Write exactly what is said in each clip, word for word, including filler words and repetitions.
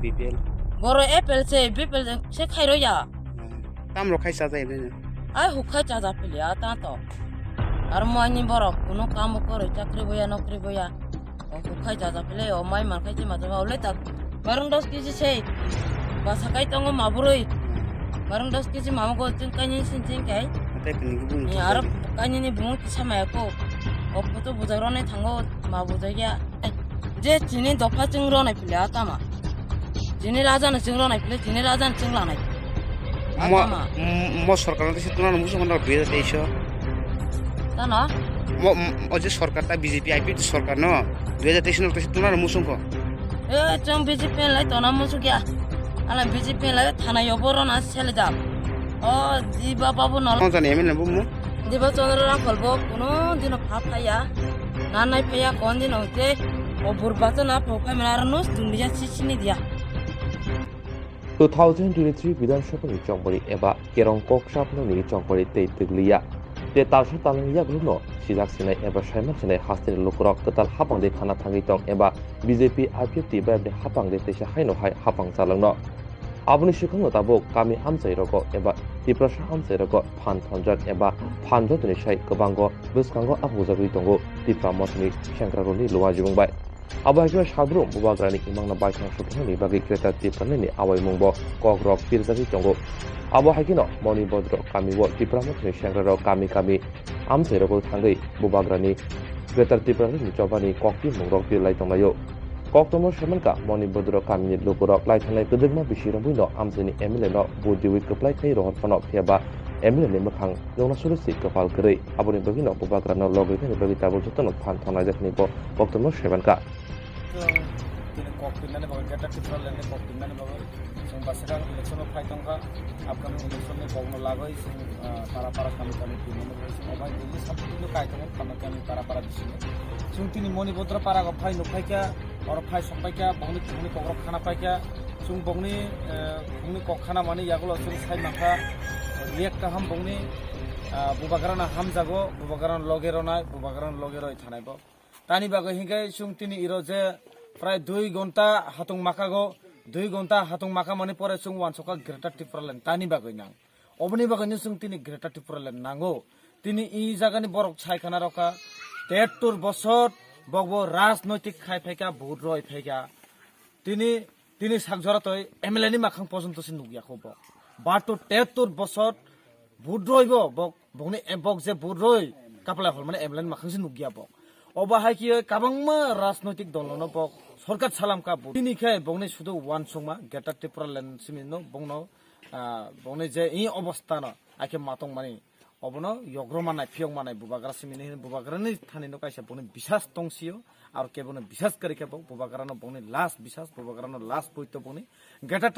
B P L. Boro A P L se, B P L se khairo ya. Tam rok khai chajai bini. Ai hukhai chaja pili a ta to. Ar mo ani borok kuno kam koro chakri boya nokri boya. O hukhai chaja pili o mai man khai chima chama ole ta. Barung dos kg sei. Basa kai tongo maburui. Barung dos kg mama go ching kai ni sin ching kai. Tei kini gubung. Ni aro kai ni bung kisa maya ko. O photo bujak rone thango ma bujak ya. Je chini dopha chwng rwnai pili a tama. Chini raja no chwng rwnai pili, chini raja no chwng lanai pili. A Mo, tama. M-, mo sorkar no tei se tuna no musung no dui hajar teis o. Tano? Mo, m-, o je sorkar ta B J P I P F T sorkar no dui hajar teis no tei se tuna no musung ko. E, chwng B J P lai tona musuk ya. Ala B J P lai thana yo boro na sele jam. O, di ba babu no. Mo jani M L A bu mo? Diba Chandra Rakhol bo kuno dino pha phaiya, na nai phaiya kon dino hwnkhe o bur bacha na pho phai mane aro no sdung liya si sini diya. Two thousand twenty-three Bidhan Sabha ni chongmani eba kerong kok sapno ni chongmani tei twgliya. Te talsa talni yagulo no sijak sinai eba saiman sinai hasteni lukurok kwtal hapang de khana thangwi tong eba B J P I P F T bai hapang de teisa haino hai hapang chalangno. Aboni swkangno tabuk kami amchai rogo eba Tiprasa amchai rogo phan thonjak eba phan jotoni sai kwbango bwskango aphukjagwi tongo Tipra Mothani sengkrakrokni luajibung bai. Abo hai khe Sabrum Bubagrani imangno baithang sokjaknani bagwi Greater Tipralandni awaimungbo kokrok pirjagwi tongo. Abo hai kheno Monibodro kamio Tipra Mothani sengrarok kami kami amchai rogo thangwi Bubagrani Greater Tipralandni chobani kokti mungrok pirlai tonglaio. Koktwma saimankha, Monibodro kamini lukurok laithanai kwdwkma bisi romwino amchaini M L A no vote diwi kwplai khai rohor phano, phiyaba M L A ni mwkhang nukna suri se kwpal kwrwi. Aboni bagwino Bubagrano logwi thani bagwi tabuk jotono phan thangnaijak hwnwi bo koktwma saimankha. Chwng tini kok pinani bagwi, Greater Tipraland ni kok pinani bagwi chwng bwswk ang election o phai tongkha. Upcoming election ni kokno lagwi chwng, ah, para para kami kami pinani bagwi chwng obai buji sabtino kaitongo kami kami para para bisingo. Chwng tini Monibodro para o phai nuk phaikha, oro phai sok phaikha, bongni bongni kokrok khana phaikha. Chwng bongni, eh, bongni kok khana mani yagulo chwng sai mankha, react kaham bongni, ah, Bubagrano hamjago, Bubagrano loge ronai, Bubagrano loge roi thanai bo. Tani bagwi hinkhe chwng tini iro je prai dui gonta hatung makago, dui gonta hatung makamani pore chwng uansukha Greater Tipraland tani bagwi nang. Oboni bagwino chwng tini Greater Tipraland nango. Tini i jagani borok sai khana rokha, tehattor bosor bokbo rajnoitik khai phaikha, vote roi phaikha. Tini, tini sak jora toi M L A ni makhang porjonto se nukya kho bo. Bahator tehattor bosor vote roi bo, bok, bokni, bok je vote roi kaplai hol mani M L A ni makhang se nukya bok. Obo hai khe kabangma rajnoitik dol no bok sorkar salam ka bo. Tini khe bokni sudu uansukma Greater Tipraland simi no bokno, ah, bokni je i obostha no akhe matong mani. Obono yogroma nai, phiyokma nai, Bubagra simi ni hini, Bubagra ni thani no kaisa boni bisas tong sio, aro kebo no bisas kwrwi khe bo, Bubagra no boni last bisas, Bubagra no last poito boni geta.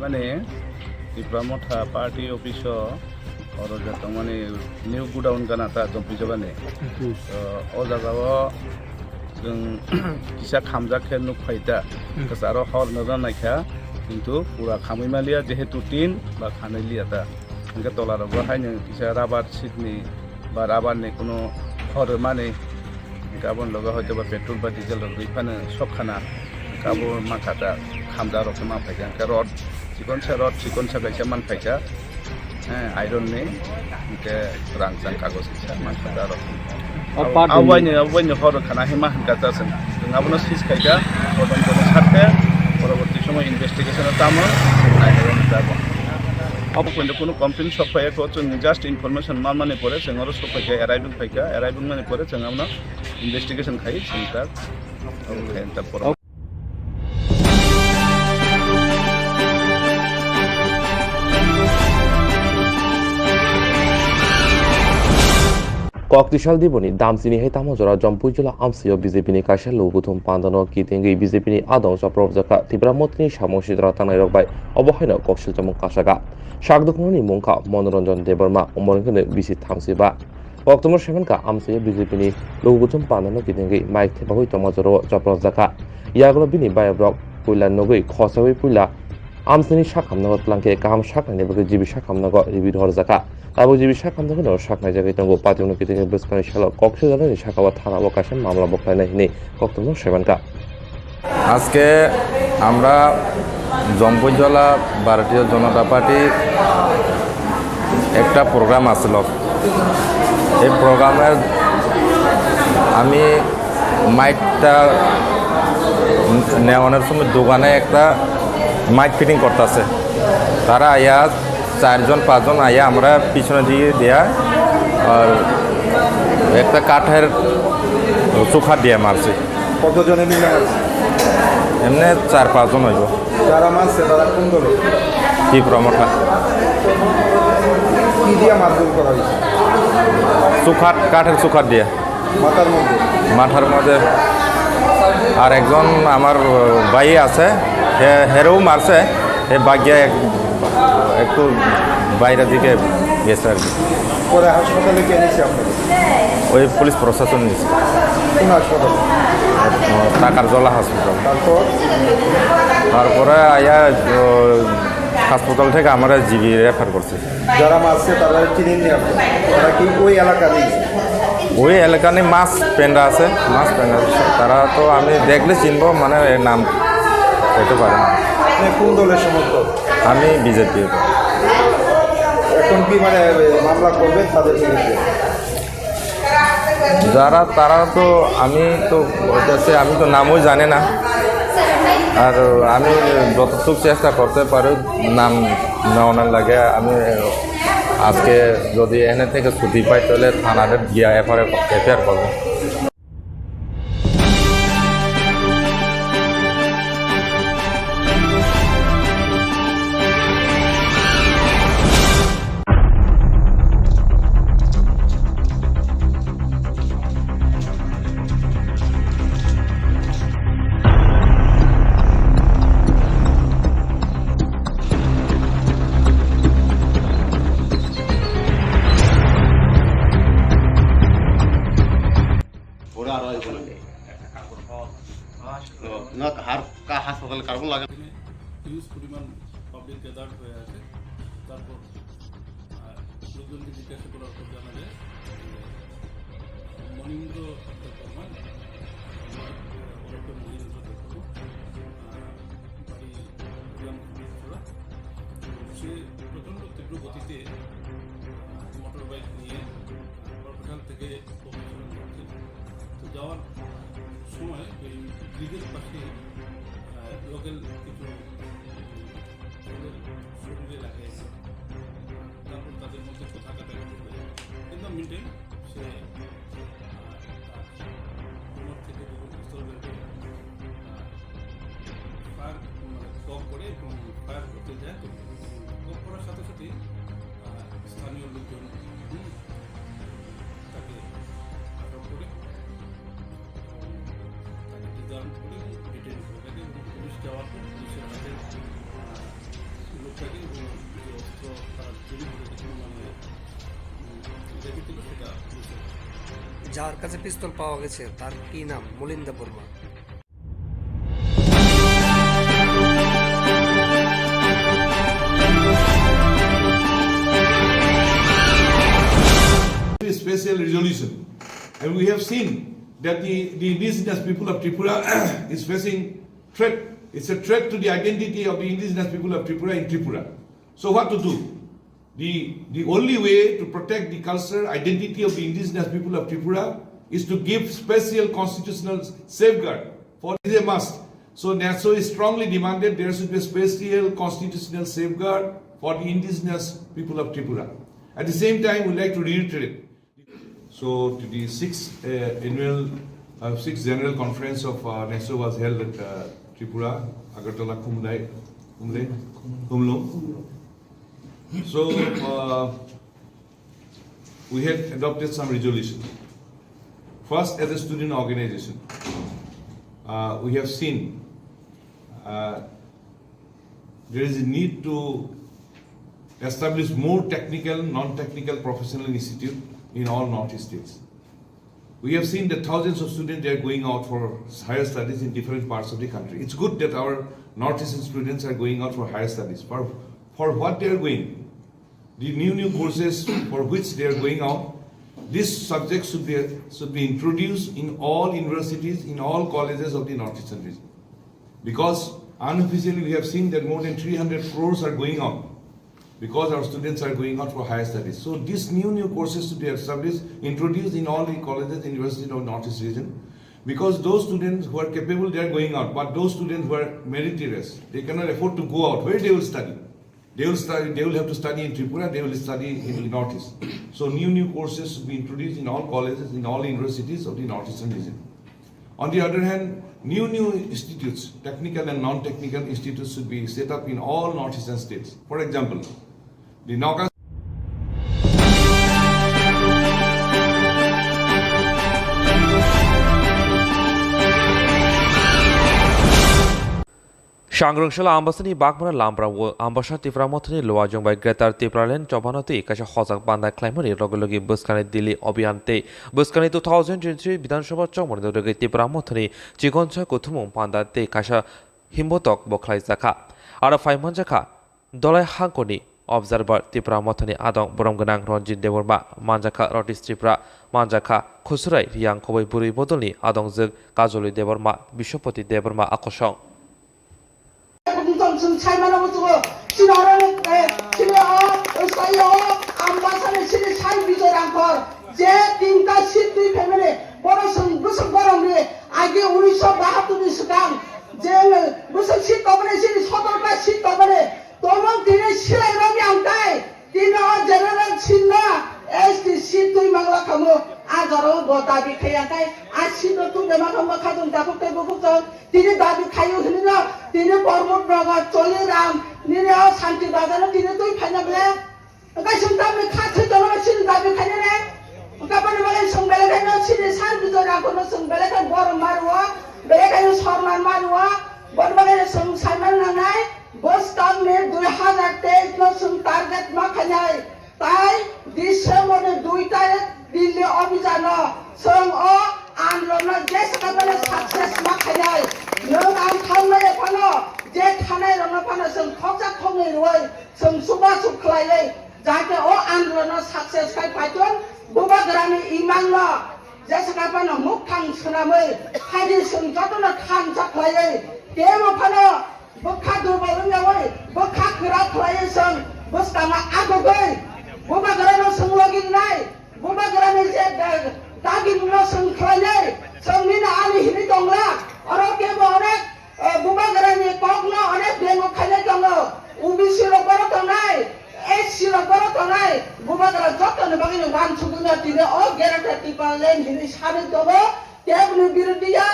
Mane Tipra Motha Party office o oro je tongmani new godown gana ta Jompijabani. Hmm. To o jaga o chwng kisa khamjak khe nuk phai ta. Hmm. Kwcharo hor no rw naikha, kintu pura khamwi maliya, jehetu tin ba khanwi liya ta. Hingke tola rogo haino kisa rubber sheet ni ba rubber ni kuno hor mani, hingke aboni loge hoito ba petrol ba diesel rok rwi phano sok khana, hingke abo mankha ta khamjak rok se man phaikha, hingke rod chikon sa, rod chikon sa kaisa man phaikha, eh, iron ni, hingke rangchak kagoj kisa man phaikha rok. O part Awaini, awaini horo khana hima hinka ta seng. Seng abono sis khaika, odom kono sakte, poroborti somoy investigation o tamo, naikhe tamo. Abo kono kono complaint sok phaiya ko, chwng just information manmani pore, chwng oro sok phaika, arrival phaika, arrival mani pore, chwng abono investigation khai, seng ta, khayan ta poro. Kok tisal diboni damsini hai tamo jora Jompui jila amsio B J P ni kaisa luguthum pandano kitengwi B J P ni adong chopropjak kha Tipra montri ni samung sitra tangnai rok bai obo haino kok silchomung kasaka. Sak dukhuno ni mung kha Monoranjan Debbarma, umor hwnkhe bisi thamsiba. Koktwma semen kha amsio B J P ni luguthum pandano kitengwi mic thepagwi tongma jora o chopropjak kha. Yagulo bini bayobrok puila nugwi khosawi puila amsini sak hamnago twlangkhe kaham saknaini bagwi G B sak hamnago ribi rohorjak kha. Tabuk G B sak hamnago no saknaijagwi tongo. Patwino kitingni bwskangni salo kok sijaknani saka o thana o kaisa mamla bo khlainai hinwi koktwma semen kha. আজকে আমরা জম্পুইজলা ভারতীয় জনতা পার্টির একটা প্রোগ্রাম আছিল। এই প্রোগ্রামে আমি মাইকটা নেওয়ানোর সময় দোকানে একটা মাইক ফিটিং করতেছে। তারা আয়া চারজন পাঁচজন আয়া আমরা পিছনে দিয়ে দেয়া আর একটা কাঠের চুখা দিয়ে মারছি। কতজনে মিলে মারছে? এমনি চার পাঁচজন হইব। যারা মারছে তারা কোন দলে? তীব্র মোটা। কি দিয়ে মারধর করা হয়েছে? চুখাট, কাঠের চুখাট দিয়ে। মাথার মধ্যে? মাথার মধ্যে। আর একজন আমার ভাই আছে, হে, হেরেও মারছে। এ বাগিয়া এক-, একটু বাইরের দিকে গেছে আর কি। পরে হাসপাতালে কে নিয়েছে আপনাকে? ওই পুলিশ প্রশাসন নিয়েছে। কোন হাসপাতালে? টাকার জলা হসপিটাল। তারপর? তারপরে আয়া, ও, হাসপাতাল থেকে আমরা জিবি রেফার করছে। যারা মারছে তারা চিনেননি আপনি? তারা কি ওই এলাকারই? ওই এলাকারই মাছ পেন্ডা আছে, মাছ পেন্ডা। তারা তো আমি দেখলে চিনবো, মানে এর নাম হতে পারে না। আপনি কোন দলের সমর্থক? আমি বিজেপি। এখন কি মানে মামলা করবেন তাদের বিরুদ্ধে? যারা, তারা তো, আমি তো, হইতেছে, আমি তো নামও জানি না। আর আমি যতটুকু চেষ্টা করতে পারি নাম নেওয়ানোর লাগে। আমি আজকে যদি এখানে থেকে ছুটি পাই, তাহলে থানাতে গিয়া এফআইআর, এফআইআর করবো। Pura aro ibo na. No, har ka hospital karbon laga. এখানে হিউজ পরিমাণ পাবলিক গ্যাদার্ড হয়ে আছে। তারপর, আহ, লোকজনকে জিজ্ঞাসা করার পর জানা যায় যে মণীন্দ্র দেববর্মা, ওরফে মণীন্দ্র দেববর্মা, আহ, বাড়ি উলিয়াম ছড়া। সে প্রচণ্ড তীব্র গতিতে, আহ, মোটর বাইক নিয়ে, আহ, বরপেশাল থেকে তো যাওয়ার সময় ওই ব্রিজের পাশে, আহ, লোকাল কিছু, উম, ছেলের শরীরে লাগে। তারপর তাদের মধ্যে কথা কাটাকাটি হয়। কিন্তু মেনটেন সে, আহ, তার কোমর থেকে যখন পিস্তল বের করে, আহ, ফায়ার, মানে, কক করে এবং ফায়ার করতে যায়। তো কক করার সাথে সাথেই, আহ, স্থানীয় লোকজন, হুম, তাকে আটক করে এবং তাকে ডিসআর্ম করে এবং ডিটেইন করে রাখে এবং পুলিশ যাওয়ার পর পুলিশের কাছে, আহ, লোকটাকে এবং যে অস্ত্র তারা চুরি করেছিল, মানে, উম, রেখেছিল সেটা পুলিশের। যার কাছে পিস্তল পাওয়া গেছে, তার কি নাম? মলিন্দা Varma. Special resolution. And we have seen that the, the indigenous people of Tripura is facing threat. It's a threat to the identity of the indigenous people of Tripura in Tripura. So what to do? The, the only way to protect the culture, identity of the indigenous people of Tripura is to give special constitutional safeguard for, is a must. So NESO is strongly demanded there should be a special constitutional safeguard for the indigenous people of Tripura. At the same time, we'd like to reiterate. So the sixth uh, annual, uh, sixth general conference of uh, NESO was held at uh, Tripura, Agartala, Khumlai, Khumlai, Khumlung. So uh, we had adopted some resolution. First, as a student organization, uh, we have seen uh, there is a need to establish more technical, non-technical professional institute in all Northeast states. We have seen that thousands of students, they are going out for higher studies in different parts of the country. It's good that our Northeastern students are going out for higher studies. For, for what they are going, the new, new courses for which they are going out, this subject should be, should be introduced in all universities, in all colleges of the Northeastern region. Because unofficially we have seen that more than three hundred crores are going out because our students are going out for higher studies. So these new, new courses should be established, introduced in all the colleges, universities of Northeast region. Because those students who are capable, they are going out. But those students who are meritorious, they cannot afford to go out. Where they will study? They will study, they will have to study in Tripura, they will study in the Northeast. So new, new courses should be introduced in all colleges, in all universities of the Northeastern region. On the other hand, new, new institutes, technical and non-technical institutes should be set up in all Northeastern states. For example, the Naga Sangrwngsala Ambasani bakmara lambrao Ambasa Tipra Mothani luajwng bai Greater Tipraland chobano tei kaisa hojak bandai khlaimani logi logi bwskangni Delhi Abhiyan tei bwskangni two thousand twenty-three Bidhan Sabha chongmani rwgwi Tipra Mothani chikonsa kuthumung panda tei kaisa himbotok bo khlaijakha. Aro phai manjakha Dolai hangkoni Observer Tipra Mothani adong borom gwnang Ranjit Debbarma, manjakha Rotis Tripura, manjakha Khusurai Riyang Khoboi Bwrwi Bodolni adongjwk Kajoli Debbarma, Biswapati Debbarma akosong. Bumtong chwng sai mano butugo, chini oro, eh, chini o, sai o, Ambasani chini sai Bijoy Rangkhor, je tinta seat twi phaimani, bono chwng bwswk borokni age unisho bahattor ni swkang, je bwswk seat tongmani, chini sotorta seat tongmani, tongmung tini silai romya ang tai. Tini o general seat no S T seat twi mangla khamu, a jora o bo dabi khaiya khai, a seat no twi de ma khamu khatung dakhuk tei bukhuk chong, tini dabi khayu hinwi no, tini Pramod Nagar, Choliram, nini o Shanti Bazar no tini twi phaina ble. Wngkha chwng tamni kha thwi tono sini dabi khaina ne? Wngkha boni bagwi chwng belai khaino sini sar Bijoy Rangkhor no chwng belai khai borom ma rwo, belai khaino sorman ma rwo, boni bagwi chwng saiman nangnai. Bwskangni dui hazar teis no chwng target ma khainai, tai December ni dui tarik Delhi obhijano chwng o andolon no jesa khaimano success ma khainai. Nwng ang thangnai phano je thanai rokno phano chwng khoksa khoknwi rwui chwng chubachu khlaiwi jate o andolon no success khai phaithung, Bubagrani imang no jesa khaimano mukthang swnamwi phaidi chwng jotono thansa khlaiwi temo phano Bwkha durbol wngyawi, bwkha kwrak khlaiwi chwng bwskango agugwi Bubagrano chwng logi rwnai, Bubagrani je da-, dagimungno chwng khlainai, chwng nini ani hinwi tongla. Oro kebo onek, eh, Bubagrani kokno onek bengo khainai tongo. O B C rok boro tongnai, S C rok boro tongnai, Bubagra jottoni bagwino wansugwino tini o Greater Tipraland hinwi sanwi tongo, keboni birudiya.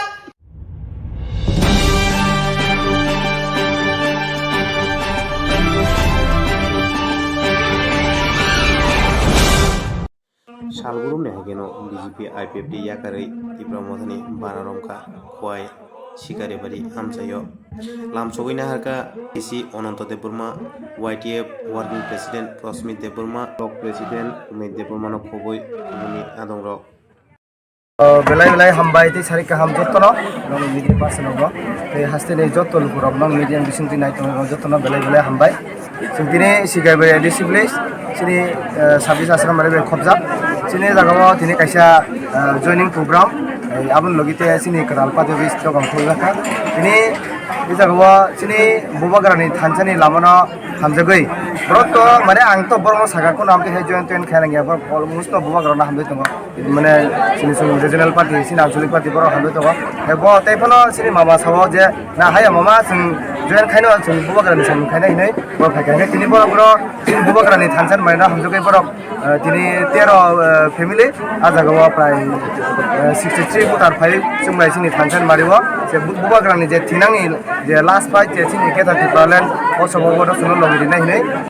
Salgurumni haikeno B J P I P F T yakarwi Tipra Mothani bana romkha Khowai Sikaribari amchaio. Lamsogwi naharkha D C Ananto Debbarma, Y T F Working President Rosmi Debbarma, Block President Umit Debbarmano khobwi khumuni adongrok. O, belai belai hambai tei sari kaham jottono, nong media person rokno, tei haste ni jotto luku rok nong media bising twi nai tongo jottono belai belai hambai. Chwng tini Sikaribari A D C village, chini, eh, service ashram bai khobjak. Chini jaga o tini kaisa, eh, joining program, eh, aboni logi tei chini kwtal party office dogan khuljakha. Tini Bijak o chini bubagrani thansani lamano hamjagwi. Borok to mane ang to borokno saka kuno amtwi hai join toin khaina ya borok almost no bubagrano hamjagwi tongo. Mane chini chwng regional party, chini anchalik party borok hamjagwi tongo. Hai bo tei phano chini mama sao je na haya mama chwng join khaino chwng bubagrani samung khaina hinwi borok phai kha. Tini borok bro chini bubagrani thansa ni maino hamjagwi borok, eh, tini tero, eh, family, ah jaga o prai, eh, sixty three voter phai chwng bai chini thansa ni mari o. Je bu-, bubagrani je thinangni je last fight je chini Greater Tipraland o sobo bodo suno logi rinai hinwi.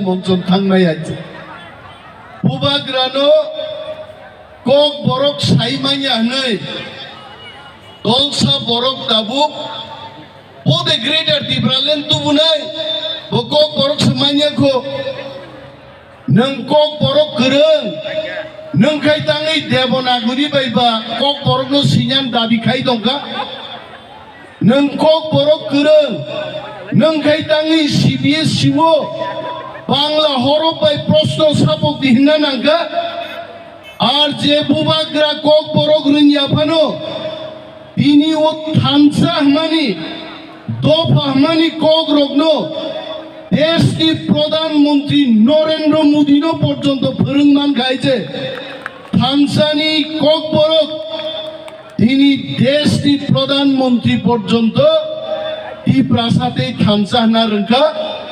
Monchon thangnai achi. Bubagrano kok borok sai manya hwnwi, dolsa borok tabuk, bo de Greater Tipraland tubunai, bo kok borok se manya kho. Nwng kok borok kwrwng, nwng khai tangwi Devanagari bai ba kok borokno sinyan dabi khai tongkha. Nwng kok borok kwrwng, nwng khai tangwi C B S C o Bangla horok bai proshno sapok di hinna nangkha. Ar je bubagra kok borok rwngya phano, tini o thansa hwnmani, dopha hwnmani kok rokno deshni Pradhan Mantri Narendra Modi no porjonto phwrwng man khai je thansani kok borok tini deshni Pradhan Mantri porjonto Tiprasa tei thansa hwnna rwngkha,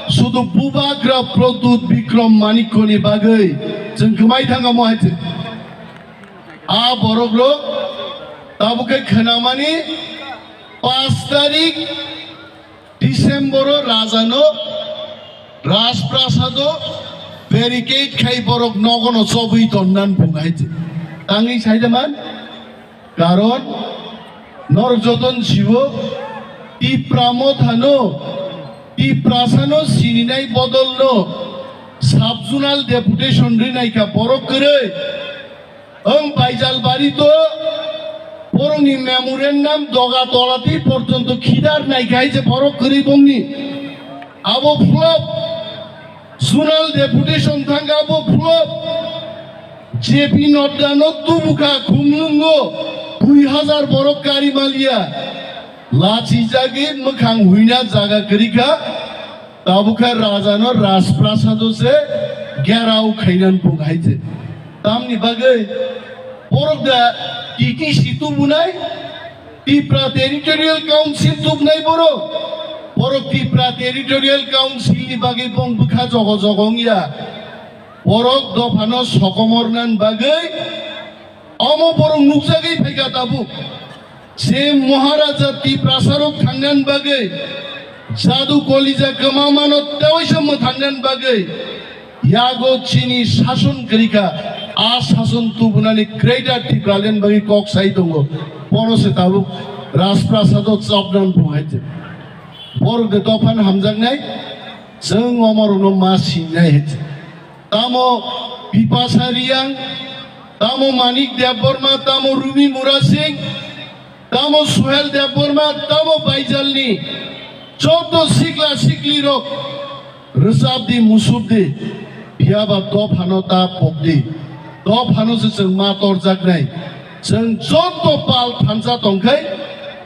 sudu bubagra Pradyut Bikram Manikya ni bagwi chwng kwmai thangkha mo hai se. A borok rok tabuk khe khwnamani paanch tarik December o rajano Rajprasado barricade khai borok nogono chobwi tonnan bung hai se. Tangwi sai da man? Karon norok joton sibo Tipra mothano, Tiprasano sininai bodolno sub-zonal deputation rinai kha borok kwrwi. Ang Baijalbari to borokni memorandum doga tolati porjonto khidar nai kha hai je borok kwrwi bongni. Abo flop. Zonal deputation thangkha abo flop. J P Nadda no tubukha khumlwngo dui hajar borok kari maliya. Lachijagwi mwkhang huina jaga kwrwikha. Tabukha rajano Rajprasado se gerao khainan bung hai je. Tamni bagwi borok da T T C tubunai? Tipra Territorial Council tubnai borok, borok Tipra Territorial Council ni bagwi bong bwkha jogo jogo wngya. Borok dophano sokomornan bagwi omo borok nukjagwi phaikha tabuk. Se Maharaja Tiprasarok thangnan bagwi, Jadu Kolija kwmamano tewaisa mwthangnan bagwi, yago chini sason kwrwikha, a sason tubunani Greater Tipraland bagwi kok sai tongo. Bono se tabuk Rajprasado chapnan bung hai je. Borok de dophano hamjaknai, chwng omorokno ma singnai hai je. Tamo Bipasha Riyang, tamo Manik Debbarma, tamo Rumi Murasing, tamo Suhel Debbarma, tamo Baijalni joto sikla siklirok rwchapdi, musupdi, phiyaba dophano ta pokdi. Dophano se chwng ma torjaknai. Chwng joto pal thansa tongkhai,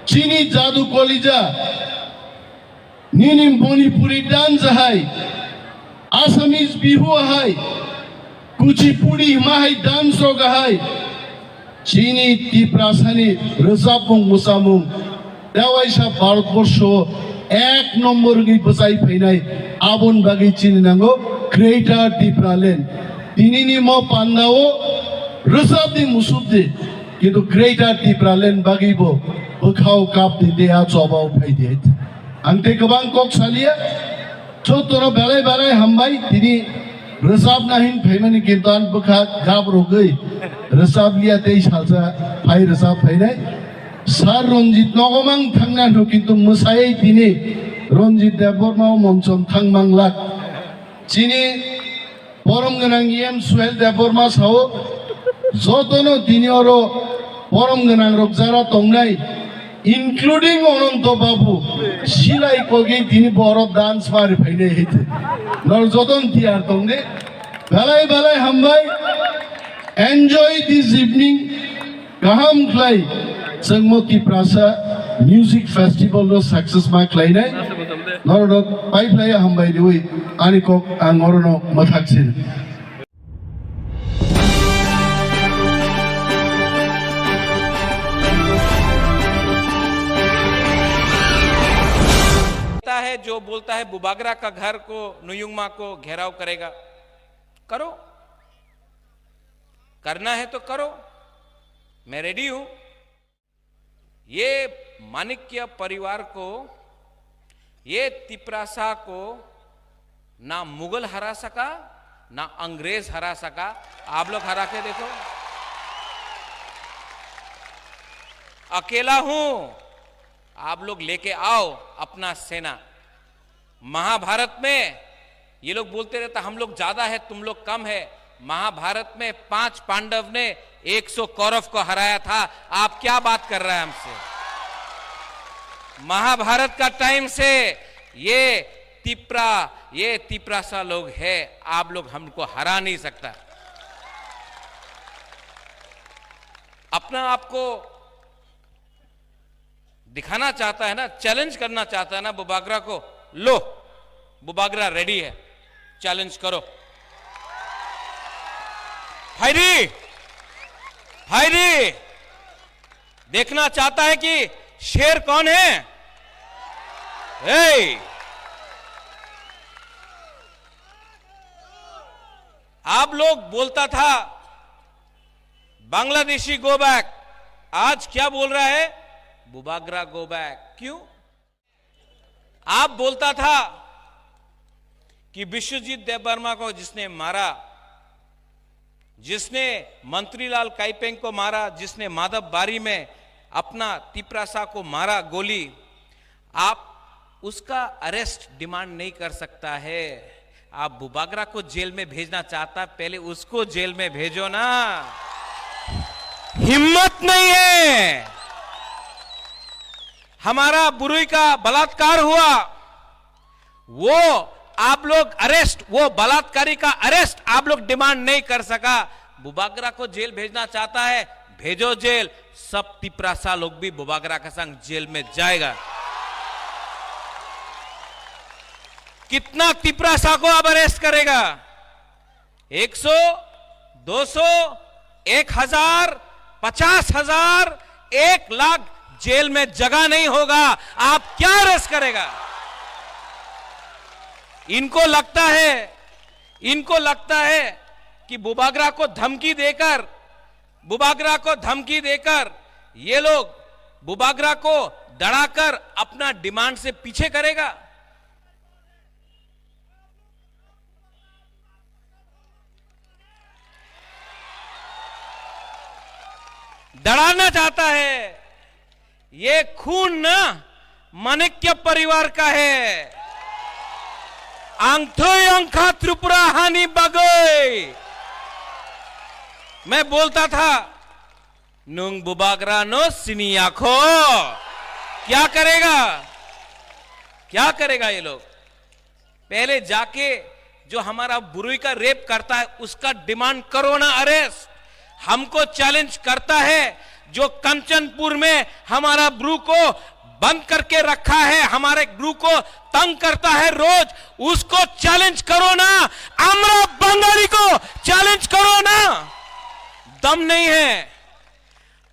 chini Jadu Kolija, nini Manipuri dance hai, Assamese Bihu hai, Kuchipudi hima hai dance rok hai, chini Tiprasani rwchapmung mwsamung tewaisa Bharatborsho ek nombor wngwi bwchai phainai, aboni bagwi chini nango Greater Tipraland. Tinini mo pandao rwchapdi musupdi, kintu Greater Tipraland bagwibo bwkhao kapdi tei a chobao phaidi hai. Ang tei kwbang kok saliya, jotono belai belai hambai, tini rwchapna hin phaimani kintu ang bwkha gap rwgwi rwchapliya tei salsa phai rwchap phainai. Sir Ranjit nogo mang thangna hinwi kintu mwsaiwi tini Ranjit Debbarma o monchom thang manglak. Chini borom gwnang E M Suhel Debbarma sao, jotono tini oro borom gwnang rok jara tongnai, including Ananto Babu, silai kogwi tini borok dance mari phainai hete. Nor joton tiyar tongde. Belai belai hambai. Enjoy this evening. Kaham khlai chwngmo Tiprasa Music Festival no success ma khlainai. Norok pai phlai hambai riwi ani kok ang orono mathak sin. है जो बोलता है बुबागरा का घर को नुयुंगमा को घेराव करेगा। करो, करना है तो करो, मैं रेडी हूं। ये माणिक्य परिवार को, ये तिपरासा को ना मुगल हरा सका, ना अंग्रेज हरा सका। आप लोग हरा के देखो, अकेला हूं, आप लोग लेके आओ अपना सेना। महाभारत में ये लोग बोलते रहता, हम लोग ज्यादा है, तुम लोग कम है। महाभारत में पांच पांडव ने एक सौ कौरव को हराया था। आप क्या बात कर रहे हैं हमसे? महाभारत का टाइम से ये तिपरा, ये तिपरासा लोग है, आप लोग हमको हरा नहीं सकता। अपना आपको दिखाना चाहता है ना, चैलेंज करना चाहता है ना बुबागरा को, लो, बुबागरा रेडी है, चैलेंज करो। हायरी, हायरी, देखना चाहता है कि शेर कौन है? ए, आप लोग बोलता था, बांग्लादेशी गो बैक, आज क्या बोल रहा है? Bubagra go back. क्यों? आप बोलता था कि विश्वजीत देबबर्मा को जिसने मारा, जिसने मंत्रीलाल काइपेंग को मारा, जिसने माधव बारी में अपना तिपरासा को मारा गोली, आप उसका अरेस्ट डिमांड नहीं कर सकता है। आप बुबागरा को जेल में भेजना चाहता, पहले उसको जेल में भेजो ना। हिम्मत नहीं है। हमारा बुरुई का बलात्कार हुआ, वो आप लोग अरेस्ट, वो बलात्कारी का अरेस्ट आप लोग डिमांड नहीं कर सका। बुबागरा को जेल भेजना चाहता है, भेजो जेल। सब तिपरासा लोग भी बुबागरा का संग जेल में जाएगा। कितना तिपरासा को अब अरेस्ट करेगा? एक सौ, दो सौ, एक हजार, पचास हजार, एक लाख, जेल में जगह नहीं होगा। आप क्या अरेस्ट करेगा? इनको लगता है, इनको लगता है कि बुबागरा को धमकी देकर, बुबागरा को धमकी देकर ये लोग बुबागरा को डराकर अपना डिमांड से पीछे करेगा। डराना चाहता है। ये खून ना माणिक्य परिवार का है। Ang thwi wngkha Tripura hani bagwi। मैं बोलता था, nung bubagra no siniya kho। क्या करेगा? क्या करेगा ये लोग? पहले जाके जो हमारा बुरुई का रेप करता है, उसका डिमांड करो ना अरेस्ट। हमको चैलेंज करता है जो कंचनपुर में हमारा ब्रू को बंद करके रखा है, हमारे ब्रू को तंग करता है रोज, उसको चैलेंज करो ना। আমরা বাঙালি को चैलेंज करो ना। दम नहीं है।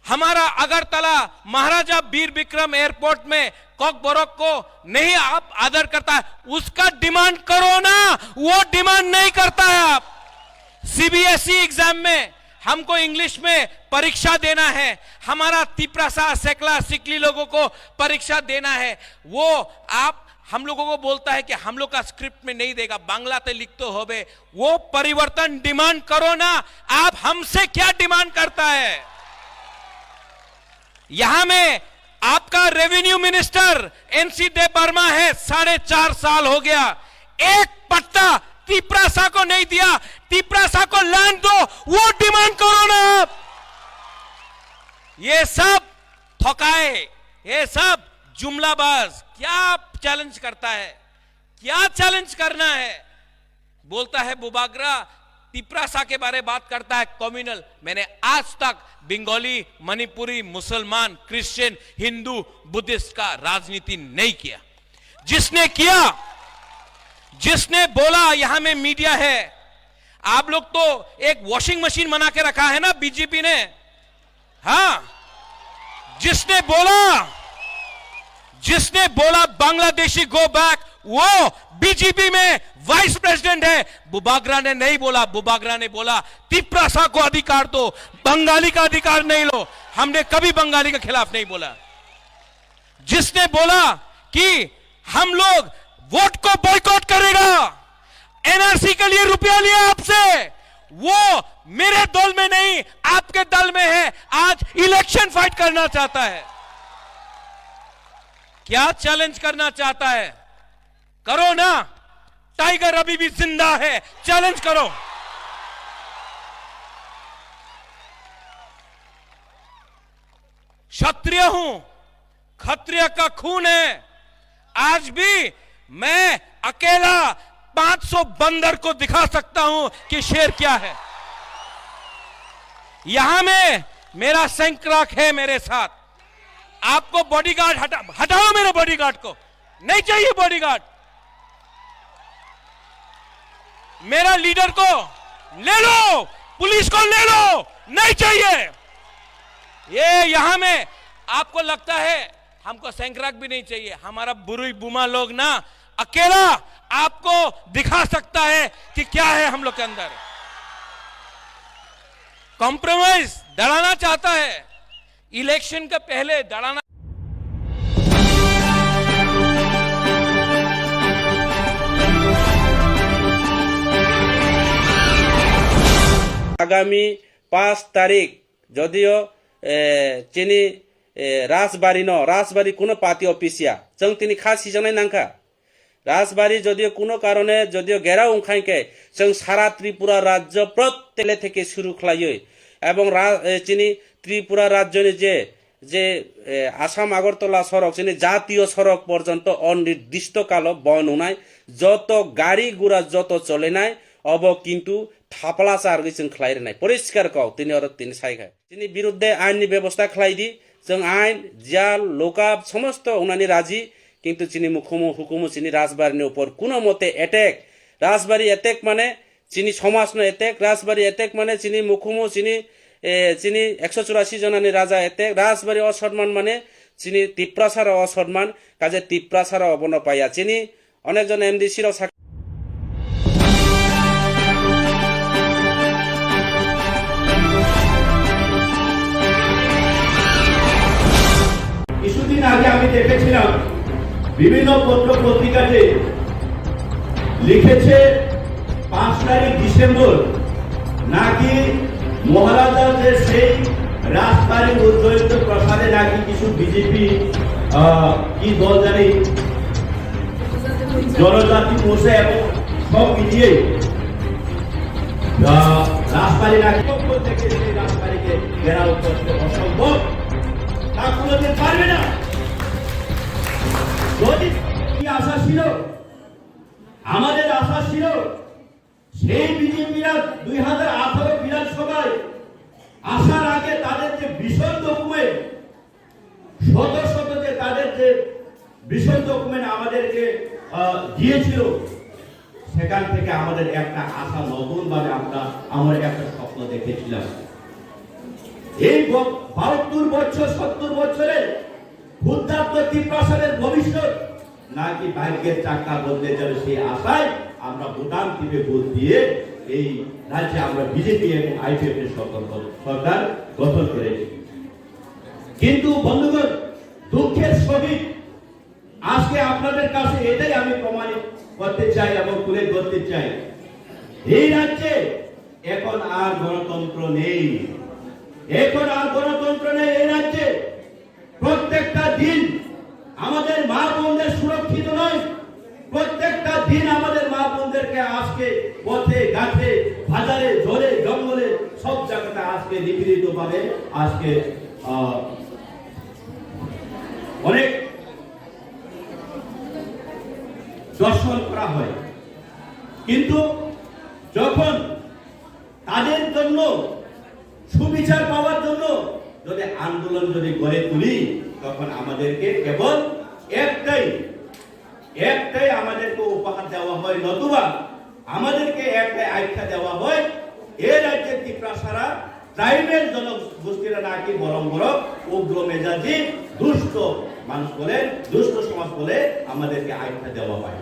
हमारा अगरतला महाराजा वीर विक्रम एयरपोर्ट में कॉकबरक को नहीं आप आदर करता है, उसका डिमांड करो ना, वो डिमांड नहीं करता है। आप सीबीएसई एग्जाम में हमको इंग्लिश में परीक्षा देना है, हमारा तिपरासा, सेकला, सिकली लोगों को परीक्षा देना है। वो आप हम लोगों को बोलता है कि हम लोग का स्क्रिप्ट में नहीं देगा, बांग्ला ते लिख तो होबे। वो परिवर्तन डिमांड करो ना, आप हमसे क्या डिमांड करता है? यहाँ में आपका रेवेन्यू मिनिस्टर एनसी देव वर्मा है, साढ़े चार साल हो गया, एक पट्टा तिपरासा को नहीं दिया। तिपरासा को लैंड दो, वो डिमांड करो ना आप। ये सब थकाए, ये सब जुमलाबाज। क्या चैलेंज करता है, क्या चैलेंज करना है? बोलता है बुबागरा, तिपरासा के बारे बात करता है, कम्युनल। मैंने आज तक बंगाली, मणिपुरी, मुसलमान, क्रिश्चियन, हिंदू, बुद्धिस्ट का राजनीति नहीं किया। जिसने किया, जिसने बोला, यहाँ में मीडिया है, आप लोग तो एक वॉशिंग मशीन बना के रखा है ना बीजेपी ने। हाँ, जिसने बोला, जिसने बोला बांग्लादेशी गो बैक, वो बीजेपी में वाइस प्रेसिडेंट है। बुबागरा ने नहीं बोला, बुबागरा ने बोला तिपरासा को अधिकार दो, बंगाली का अधिकार नहीं लो। हमने कभी बंगाली के खिलाफ नहीं बोला। जिसने बोला कि हम लोग वोट को बॉयकॉट करेगा, एनआरसी के लिए रुपया लिया आपसे, वो मेरे दल में नहीं, आपके दल में है, आज इलेक्शन फाइट करना चाहता है। क्या चैलेंज करना चाहता है? करो ना, टाइगर अभी भी जिंदा है, चैलेंज करो। क्षत्रिय हूं, खत्रिय का खून है। आज भी मैं अकेला पाँच सौ बंदर को दिखा सकता हूं कि शेर क्या है। यहां में मेरा सैंक्राक है मेरे साथ। आपको बॉडीगार्ड हटा, हटाओ मेरे बॉडीगार्ड को, नहीं चाहिए बॉडीगार्ड। मेरा लीडर को ले लो, पुलिस को ले लो, नहीं चाहिए। ये यहां में आपको लगता है हमको सैंक्राक भी नहीं चाहिए, हमारा बुरुई बुमा लोग ना अकेला आपको दिखा सकता है कि क्या है हम लोग के अंदर। कॉम्प्रोमाइज दड़ाना चाहता है, इलेक्शन का पहले दड़ाना। আগামী পাঁচ তারিখ যদিও, এ, চিনি, এ, রাজবাড়ি ন, রাজবাড়ি কোনো পাতি অফিসিয়া, চং তিনি খাস হিজানাই নাংখা। রাজবাড়ি যদিও কোনো কারণে যদিও ঘেরাও উংখাইকে, চং সারা ত্রিপুরা রাজ্য প্রত্যেক থেকে শুরু খাইয়ে এবং রা-, এ, চিনি ত্রিপুরা রাজ্যনি যে যে, এ, আসাম আগরতলা সড়ক, চিনি জাতীয় সড়ক পর্যন্ত অনির্দিষ্টকাল বন্ধ হুনাই। যত গাড়ি ঘোড়া যত চলে নাই, অব কিন্তু থাপলা চারগি চং খ্লাই রে নাই। পরিষ্কার কও, তিনি অর তিনি সাইখা। চিনি বিরুদ্ধে আইননি ব্যবস্থা খ্লাই দি, চং আইন, জেল, লোকাপ সমস্ত উনানি রাজি, কিন্তু চিনি মুখুমু হুকুমু চিনি রাজবাড়ির উপর কোনো মতে অ্যাটাক, রাজবাড়ি অ্যাটাক মানে চিনি সমাজ no attack, রাজবাড়ি attack মানে চিনি মুখুমু চিনি, এ, চিনি একশো চুরাশি জনানি রাজা attack, রাজবাড়ি অসম্মান মানে চিনি তিপ্রাসার অসম্মান, কাজে তিপ্রাসার অবন পাইয়া চিনি অনেকজন এমডিসি রাও সাক- কিছুদিন আগে আমি দেখেছিলাম বিভিন্ন পত্র পত্রিকাতে লিখেছে পাঁচ তারিখ ডিসেম্বর নাকি মহারাজার যে সেই রাজবাড়ির উজ্জ্বলিত প্রাসাদে নাকি কিছু বিজেপি কি দল জানি জনজাতি মোর্চা এবং সব মিলিয়ে আহ, রাজবাড়ি নাকি পক্ষ থেকে সেই রাজবাড়িকে ঘেরাও করতে অসম্ভব, তা কোনোদিন পারবে না। যদি কি আশা ছিল, আমাদের আশা ছিল সেই বিজেপিরা দুই হাজার আঠারো বিধানসভায় আসার আগে তাদের যে ভীষণ ডকুমেন্ট, শত শত যে তাদের যে ভীষণ ডকুমেন্ট আমাদেরকে আহ, দিয়েছিল, সেখান থেকে আমাদের একটা আশা, নতুনভাবে আমরা আমরা একটা স্বপ্ন দেখেছিলাম। এই ব- বাহাত্তর বছর, সত্তর বছরে ক্ষুদ্রাত্ম তিপ্রাসাদের ভবিষ্যৎ নাকি ভাগ্যের চাকা বদলে যাবে, সেই আশায় আমরা ভুটান টিপে ভোট দিয়ে এই রাজ্যে আমরা বিজেপি এবং আইপিএফ এর সরকার, সরকার গঠন করেছি। কিন্তু বন্ধুগণ, দুঃখের সহিত আজকে আপনাদের কাছে এটাই আমি প্রমাণিত করতে চাই এবং তুলে ধরতে চাই, এই রাজ্যে এখন আর গণতন্ত্র নেই, এখন আর গণতন্ত্র নেই এই রাজ্যে। প্রত্যেকটা দিন আমাদের মা বোনদের সুরক্ষিত নয়। প্রত্যেকটা দিন আমাদের মা বোনদেরকে আজকে পথে ঘাটে, বাজারে, জলে জঙ্গলে, সব জায়গাতে আজকে নিপীড়িত ভাবে আজকে আহ, অনেক দর্শন করা হয়। কিন্তু যখন তাদের জন্য সুবিচার পাওয়ার জন্য যদি আন্দোলন যদি গড়ে তুলি, তখন আমাদেরকে কেবল একটাই, একটাই আমাদেরকে উপহার দেওয়া হয়, নতুবা আমাদেরকে একটাই আখ্যা দেওয়া হয়, এ রাজ্যে ত্রিপুরা সারা ট্রাইবেল জনগোষ্ঠীরা নাকি বরং বরং উগ্র মেজাজি, দুষ্ট মানুষ বলে, দুষ্ট সমাজ বলে আমাদেরকে আখ্যা দেওয়া হয়।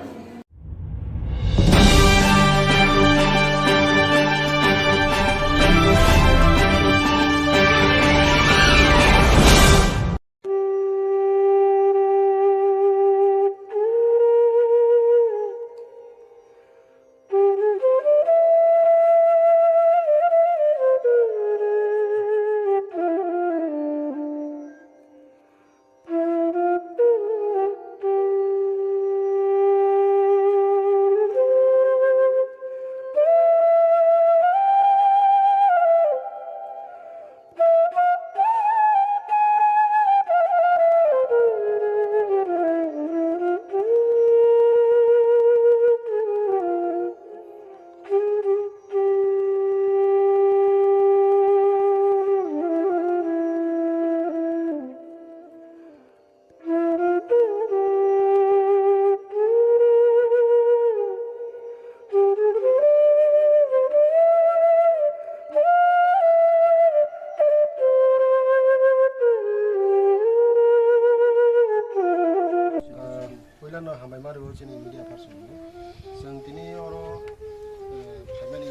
Puilano hambai ma rwo chini media person no. Chwng tini oro, eh, phaimani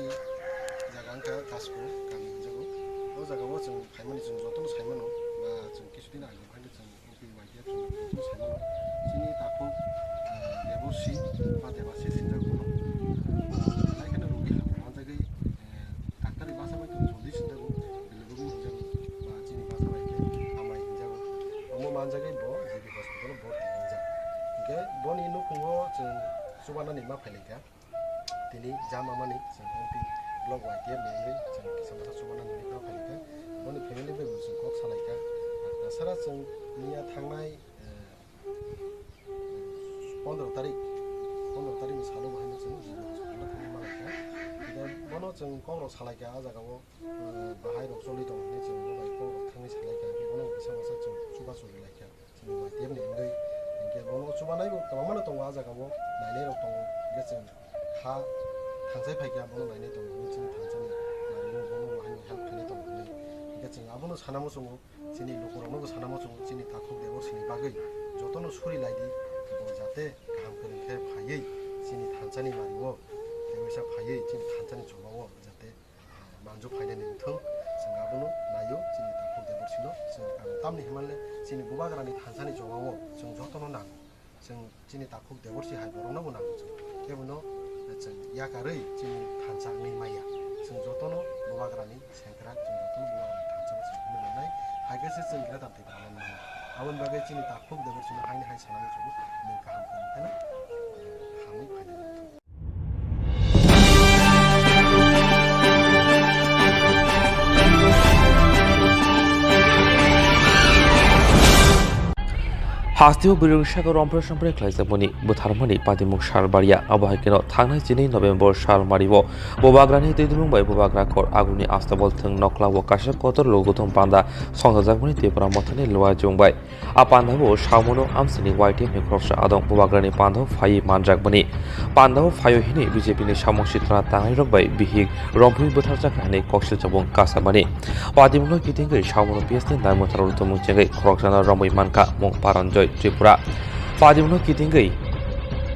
jaga wngkha Kasko kami hinjago. O jaga o chwng phaimani chwng jotono saimano, ba chwng kisu din age phaino chwng O P Y T F chwng jotono saimano. Chini takhuk, eh, Debosi ba Debasi sinjak bono. Lai kheno rogi hamya manjagwi, eh, Doctor ni basa bai tong joldi sinjago, bilirubin hinjago, ba chini basa bai khe amai hinjago. Omo manjagwi bo G B hospital o borti hinjak. Hinkhe boni nukhungo chwng chubanani ma phailaikha. Tini jama mani chwng M P block Y T F ni wngwi chwng kisa masa chubanani ma phailaikha. Boni family bai bo chwng kok salaikha. Tasara chwng miya thangnai, eh, pondro tarik, pondro tarik ni salo bo haino chwng G B hospital o thangwi ma laikha. Hinkhe bono chwng kok rok salaikha, ah jaga o, eh, bahai rok choli tongo hinwi chwng bo bai kok rok thangwi salaikha. Hinkhe bono kisa masa chwng chuba choli laikha. Chini Y T F ni wngwi hinkhe bono chubanai bo kwbangma no tongo, ah jaga o nainai rok tongo. Hinkhe chwng kha thangsai phaikha, bono nainai tongo hinwi chini thansani mari o bono bo haino help khainai tongo hinwi. Hinkhe chwng abono sana muchungo. Chini lukurokno bo sana muchungo, chini takhuk Deborsini bagwi jotono suri lai di, bo jate kaham kwrwng khe phaiwi chini thansani mari-o, tei waisa phaiwi chini thansani chobao jate, ah, manjak phainani wngthung. Chwng abono naio, chini takhuk Deborsino chwng ang tamni hwnmanle chini bubagrani thansani chobao chwng jotono nango. Chwng chini takhuk Deborsi hai borokno bo nango chwng. Kebono chwng yakarwi chini thansa wngwi maya. Chwng jotono bubagrani sengkrak, chwng jotono bubagrani thansa bo chwng hwnwi mannai. Hai khe se chwng greater Tipraland mano. Aboni bagwi chini takhuk Deborsi no haini hai sanani chwng nwng kaham kwrwng kheno hamwi phainai. Hasteo birung saka rompre sompre khlaijakmani bwtharmani patimung sal baria, abo hai kheno thangnai chini November sal mario bubagrani twi dumung bai bubagra kor aguni astabol thwng nokla o kaisa kotor logothum panda songchajakmani Tipra Mothani luajwng bai. A pandao Samono amsini Y T F ni khoroksa adong bubagrani pandao phaiwi manjakmani. Pandao phaio hini B J P ni samung sitra tangnairok bai bihik rompui bwtharjak hai koksil chabung kasamani. Patimungno kitingwi Samono P S ni naimwtharo tumung chengwi khoroksano romwi mankha mung Paranjoy Tripura. Patimungno kitingwi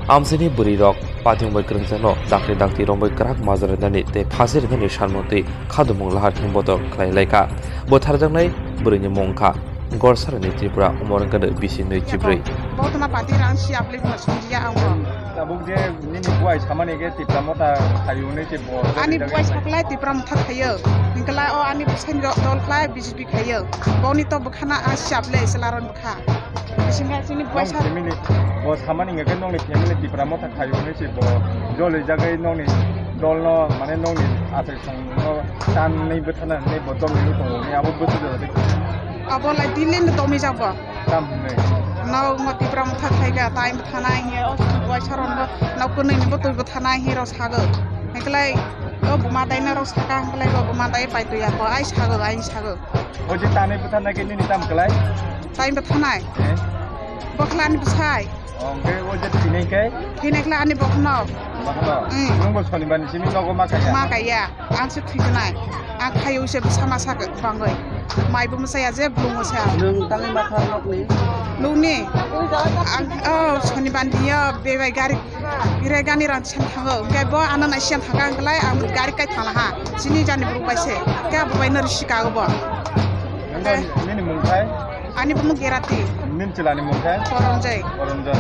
Amchaini bwrwi rok pathwng bai kwrwngjakno dakti dakti romwi kwrak majra rinani tei phasi rinani sanmantwi khadumung lahar khe bodol khlai lai kha. Bwtharjaknai bwrwini mung wngkha Gorsarani Tripura, umor wngkha de bisi nwi chibrwi. Bo tuma pati rang si aplik ma sunjiya ang bo. Tabuk je nini buai samani ge Tipra Motha khayu hwnwi se bo. Ani buai saklai Tipra Motha khayo. Hingkla o ani bwsai dol khlai B J P khayo. Boni to bwkhana a si aple se laron bwkha. Bisinga chini buai sa. Nong family bo samani hingke nongni family Tipra Motha khayu hwnwi se bo joli jagwi nongni dolno mane nongni asai songno tanwi bwthana hwnwi bo domni tongo hwnwi abo bwsajak de. Abo lai din len domi jabo. Tam hwnwi. Nokno Tipra Motha khaika tai bwthana hiya o buai saron bo nok kwnwi ni bo twi bwthana hi ro sago. Heklai o buma dai na ro saka heklai o buma dai pai tuya ko ai sago ai sago. O je tanwi bwtharnai khe nini tam kwlai? Tanwi bwtharnai? Eh? Bokhlani bwsai. O, hwnkhe o je thwinai khe? Thwinai khlai ani bokhno. Bokhno? Mm. Nwng bo sonibar ni simi nogo ma kaiya? Ma kaiya. Ang se thwijanai. Ang khayo se bwsa masa bangwi. Mai bo mwsaya je bwlung mwsa. Nwng tangwi ma kha nokni? Nokni? Ang, oh, sonibar ni yo bebai gari Girai gani rang siyan thango, hingke bo ano nai siyan thangka hingkelai ang gari kai thangla ha, chini jani borok bai se, hingke abo bai no risi kago bo. Nini mung khai? Ani bumung Gerati. Nini chwla ni mung khai? Koronjoi. Koronjoi. Eh.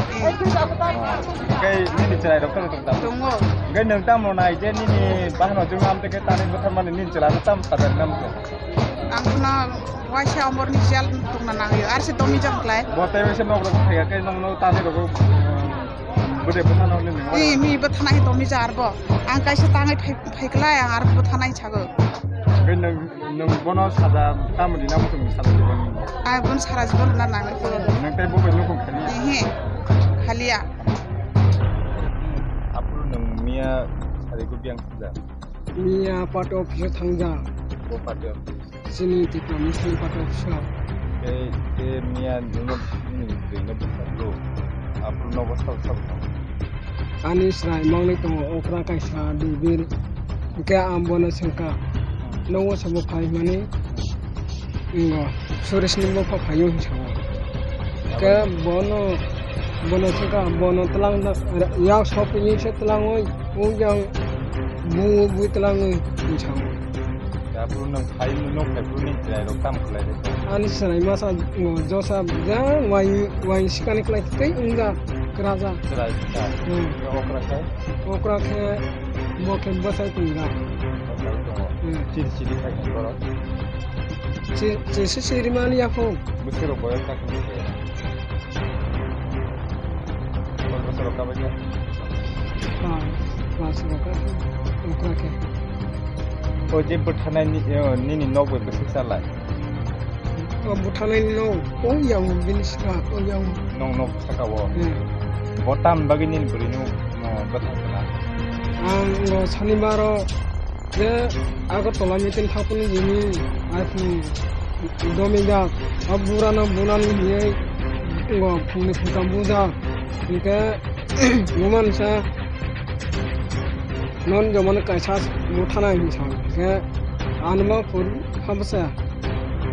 Hingke nini chwrai rok kono tong tamo? Tongo. Hingke nwng tamo nai je nini bahano jung am teke tani bwtharmani nini chwla no tamo sajak nam ko? Ang khna waisa omor ni jel tongna nangyo, ar se domi jang klai. Bo tei waisa nok rok thaiya khe nong no tani rok. Bwde bwthano hwnwi nini. Ee, mi bwthana hi domi jar bo. Ang kaisa tangwi phai, phaiklai, ang aro bwthana hi sago. Hwnkhe nwng, nwng bono saja tamo rina muchung saja jibon? Ang bono sara jibon rwna nangwi khe. Nwng tei bo bai nukhung khaliya? Ehe, khaliya. Aphuru nwng miya sari ko biyang sija? Miya party office o thangja. Bo party office? Chini Tipra Motha ni party office o. Tei, tei miya nwngno nini bwrwino bwsajlo. Aphuru nogo sabo sabo tongo. Ani chwrai mangnai tongo okra kaisa Dubir. Hwnkhe ang bono swngkha. Hmm. Nogo sabo phai hwnmani? Ngo, Suresh ni bopha phaio hinwi sao. Hwnkhe bono, bono swngkha, bono twlang da, yak sopini se twlangwi, o yang bui bui twlangwi hinwi sao. Aphuru nwng phai, nwng phai phuru nini chwrai rok tamo khlai rw? Ani chwrai masa, ngo, josa, ja, wai, wai sikani khlai tei wngja, kwraja. Chwrai kwchar. Hmm. Okra khe? Okra khe, bo khe bwsai tongja. Bwsai tongo. Hmm. Chiri chiri khai borok? Chi-, chisi sirimani yaphung. Bwswk rok boyos kha khe? Koi bosor rok kabaiya? Pas, pas rok kha, okra khe. O je bwtharnai ni, o, nini nok bai bwswk chalai? O bwtharnai ni nok, o yang bini saka, o yang. Nong nok saka o? Hmm. Bo tam bagwi nini bwrwi no, no bwthar kana? Ang o Sonibar o je Agartala meeting thangphuru jini iPhone domijak, o burano bunani hinwi ngo phungni phungtham bujak. Hinkhe bumansa non jomani kaisa buthanai hinwi sao. Hinkhe anuma phuru habwsa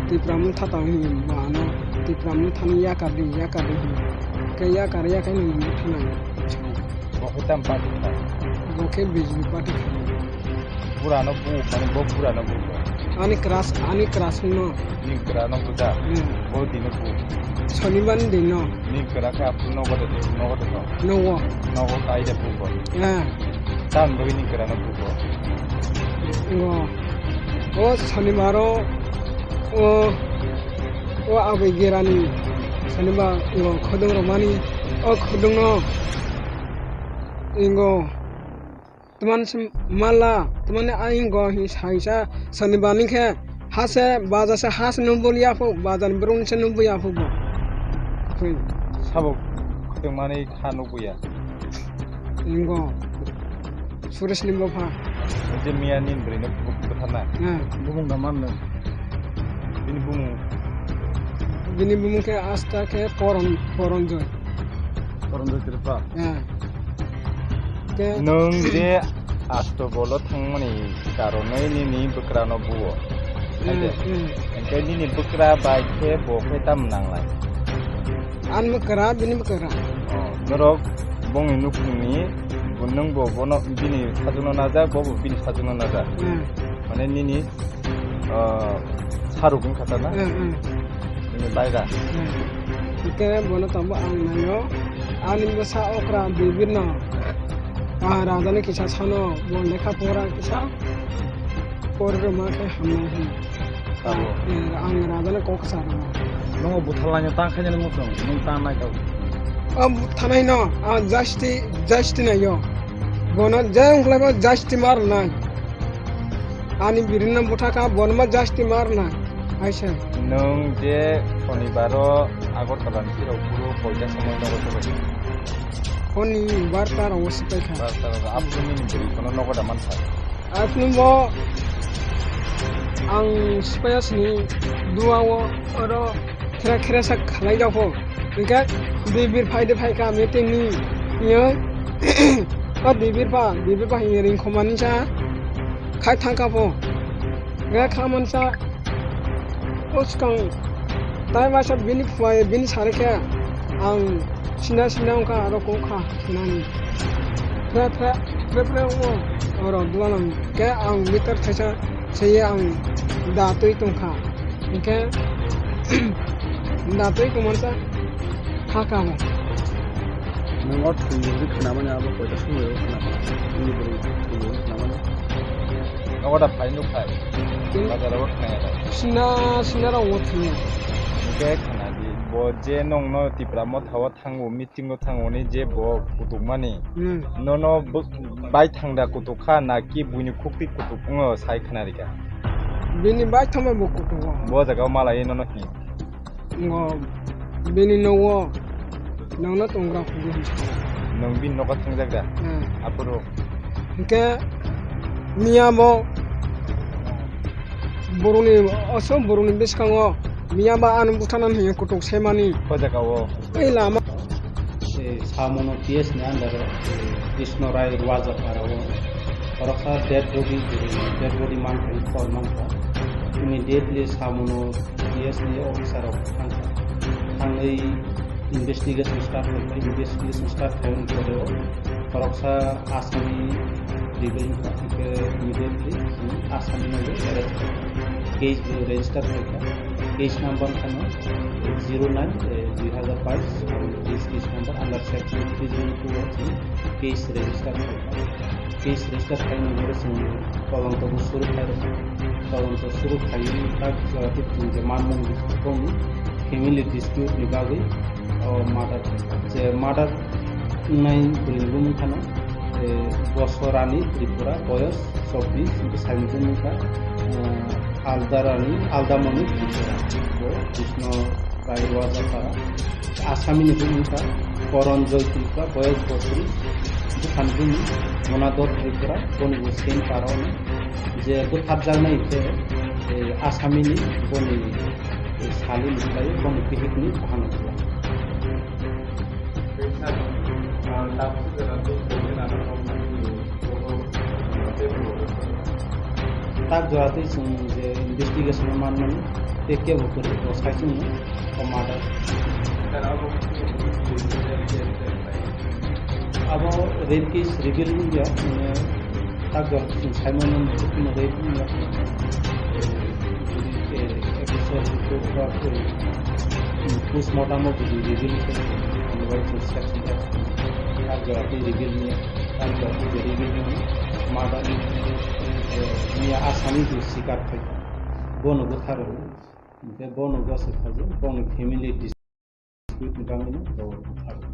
Tipra Motha tang hinwi bo ano Tipra Mothani yakar di, yakar di hinwi. Hinkhe yakar yakhai nini buthanai hinwi sao. Bo khe tam party kha? Bo khe B J P party kha. Burano bu, mane bo burano bu. Ani crush, ani crush no. Ni burano bu da. Hmm. Bo dino bu. Sonibar ni dino. Ni kra kha aphuru nogo de, nogo de no. Nogo. Nogo kai de bu bo. Ah. Tam bo ni burano bu bo. Ngo. O Sonibar o, o, o aboi gerani Sonibar ngo khodong romani, o khodong no. Ingo. Twmani se mala, twmani aingo hi saisa Sonibar ni khe hase bajar se hase nubul yaphu, bajar ni borok ni se nubul yaphu bo. Sabo khotong mani kha nubul ya. Ingo. Suresh ni bopha. Je miya ni bwrwi no butharna. Eh. Bumung da man no. Bini bumung. Bini bumung khe asta khe Poron, Poronjoy. Poronjoy Tripura. Eh. Khe nwng je Astobolo thangmani karonwi nini bwkrano buo. Hmm, hai de? Hmm. Hingke nini bwkra bai khe bo khe tam nanglai? Ani bwkra, bini bwkra. Oh, norok Bongni nukhungni bo nwng bo bono bini sajwkno najak, bo bo bini sajwkno najak. Hmm. Mane nini, ah, saruk wngkha ta na? Hmm, hmm. Nini baira. Hmm. Hwnkhe bono tongo ang naio. Ani bwsa okra Debirno, ah, rajani kisa sano, bo lekha pora kisa pori rwma khe hamnai hwn. Abo. Eh, ang rajani kok sa rwma. Nungo butharlaino tang khainani muchung, nung tang nai kau. O butharnaino, ah, justice, justice naio. Bono je wngkhlaibo justice ma rwnai. Ani birinno buthakha, bono ma justice ma rwnai. Aisa. Nwng je Shonibaro Agartala ni phirok phuru koita somoi nogo sobai? Honi barta rogo sobai kha. Barta rogo, aphuru nini bwrwi phano nogo da mankha? Aphuru bo ang sobai asini duao oro khera khera sa khalai jago. Hingke Debir phai de phai kha meeting ni, yo. O Debir pha, Debir pha hingke ringkhomani sa khai thangkha pho. Ga kha mansa, o swkang tai masa bini phuai, bini sari khe ang sina sina wngkha, aro kok kha sinani. Phre, phre, phre, phre, o, oro dwala nang khe ang meter thaisa seye ang da twi tongkha. Hingke da twi tongmansa kha kha mo. Nung o thwi hwnwi khnamani abo koita somoi o khna kha? Nini bwrwi thwi hwnwi khnamani? Nogo da phai nuk phai. Bazar o khnaya da. Sina, sina rok o thwi. Hingke khna di. Bo je nong no Tipra Motha o thango, meeting o thango ni je bo kutuk mani. Hmm. Nono bo-, bai thang da kutuk kha na ki buini khukti kutuk wngo sai khna rika? Bini bai thangma bo kutuk o. Bo jaga o malai nono hi? Ngo bini nogo nangno tongra phuru hinwi sa. Nwng bini nogo thangjak da? Hmm. Aphuru? Hingke miya bo borokni, oso borokni bwskango miya ba ano buthanani hinwi kutuk semani. O jaga o? Ei lama. Eh, Samono P S ni under o, eh, Krishna Rai Rwajapara o. Khoroksa dead body, dead body mankha, khor mankha. Immediately Samono P S ni officer rok thangkha. Thangwi investigation start khaikha, investigation start khaiyani pore o khoroksa Asami rebel wngkha, hwnkhe immediately chwng Asami no arrest khaikha. Case bo register khaikha. Case number wngkhano zero nine, eh, dui hazar bais, aro case, case number under section three zero two o chwng case register khaikha. Case register khaimani bagwi chwng todonto bo suru khairokha. Todonto suru khaiwi tak jora twi chwng je manmung boni family dispute ni bagwi o murder khaikha. Je murder wngnai bwrwini bumung khano, eh, Bosorani Tripura, boyos chobbish, bwsaini bumung kha, eh, Aldarani, Aldamoni Tripura. Bo Krishna Rai Rwajapara. Asamini bumung kha Koron Joy Tripura, boyos botris, bwsani bumung Monador Tripura, boni bo same para ono. Je bwtharjaknai khe, eh, Asamini boni, eh, salini khlaiwi boni bihikni buhano. Tak jora twi chwng je investigation o manmani tei kebo kwrwi bo sai chwngno o murder. Abo rape case reveal wngya, mane tak jora twi chwng sai mano kuno rape wngya. Jodi, eh, official report ba, eh, postmortem o jodi reveal khe, mane bai chwng section tak jora twi reveal wngya. Ang bo je reveal ni murder ni, eh, miya Asami bo sikar khai. Bono bwtharwi, hingke bono gosok khajo, boni family dispute ni bagwi no bo bwtharwi.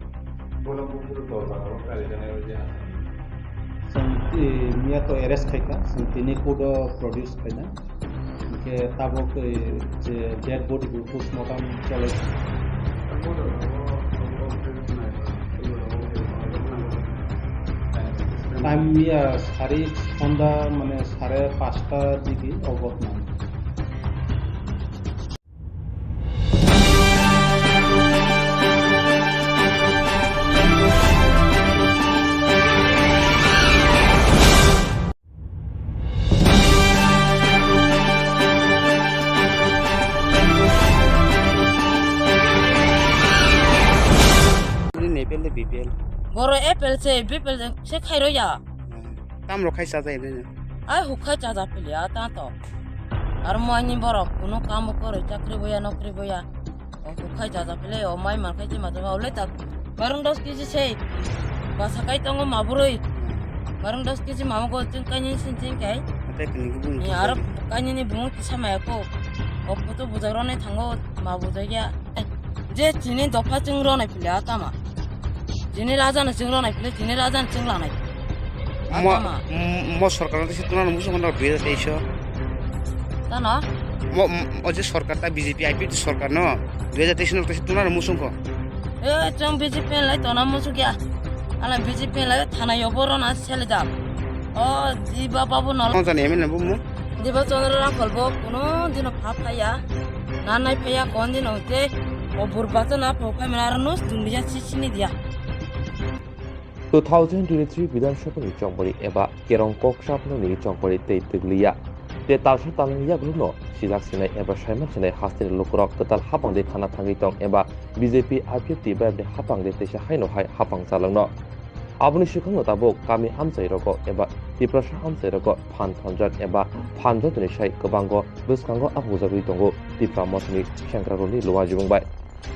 Bono buphuru dorbar o kari janai o je Asami. Chwng, eh, miya to arrest khaikha, chwng tini court o produce khaina. Hingke tabok, eh, je dead body bo postmortem cholai. Time ya sari sonda mane sare pasta digi o ghotna. Ni A P L de B P L. Boro Se bipel se khairo ya. Tam rok khai chajai bini. Ai huk khai chaja pili a ta to. Ar mo ani borok kuno kam bo koroi chakri boya nokri boya. O huk khai chaja pili o mai man khai chima chama ole ta. Marung dos kg sei. Basa kai tongo maburoi. Marung dos kg mama go ching kai ni sin ching kai. Ate kini gubun. Ni aro kai ni bung kisa maya ko. O putu bujai rone thango ma bujai ya. Je chini dopha chwng rwnai pili a tama. Chini raja no chwng rwnai pili, chini raja no chwng lanai. A Mo, tama. M-, mo sorkar no tisa tuna no muchung no dui hajar teis o. Tano? Mo, m-, o je sorkar ta B J P I P F T sorkar no dui hajar teis no tisa tuna no muchung ko. E, chwng B J P lai tona muchung ya. Ala B J P lai thana yo boro na sele da. O, di ba babu no. Mo jani M L A bo mo. Diba Chandra Rakhol bo kuno dino pha phaya, na nai phaya kon dino te o burba to na pho phai mana aro nos dun biya si sini dia. Two thousand twenty-three Bidhan Sabha ni chongmari eba kerong kok sapno ni chongmari tei twgliya. Te talsa talani yagulo no sijak sinai eba saiman sinai hasteni lukurok kwtal hapang de khana thangwi tong eba B J P I P F T bai ni hapang de teisa haino hai hapang chalangno. Aboni swkangno tabuk kami amchairogo eba Tiprasa amchairogo phan thonjak eba phan jotoni sai kwbango bwskango aphukjagwi tongo Tipra Mothani sengkrakrokni luajibung bai.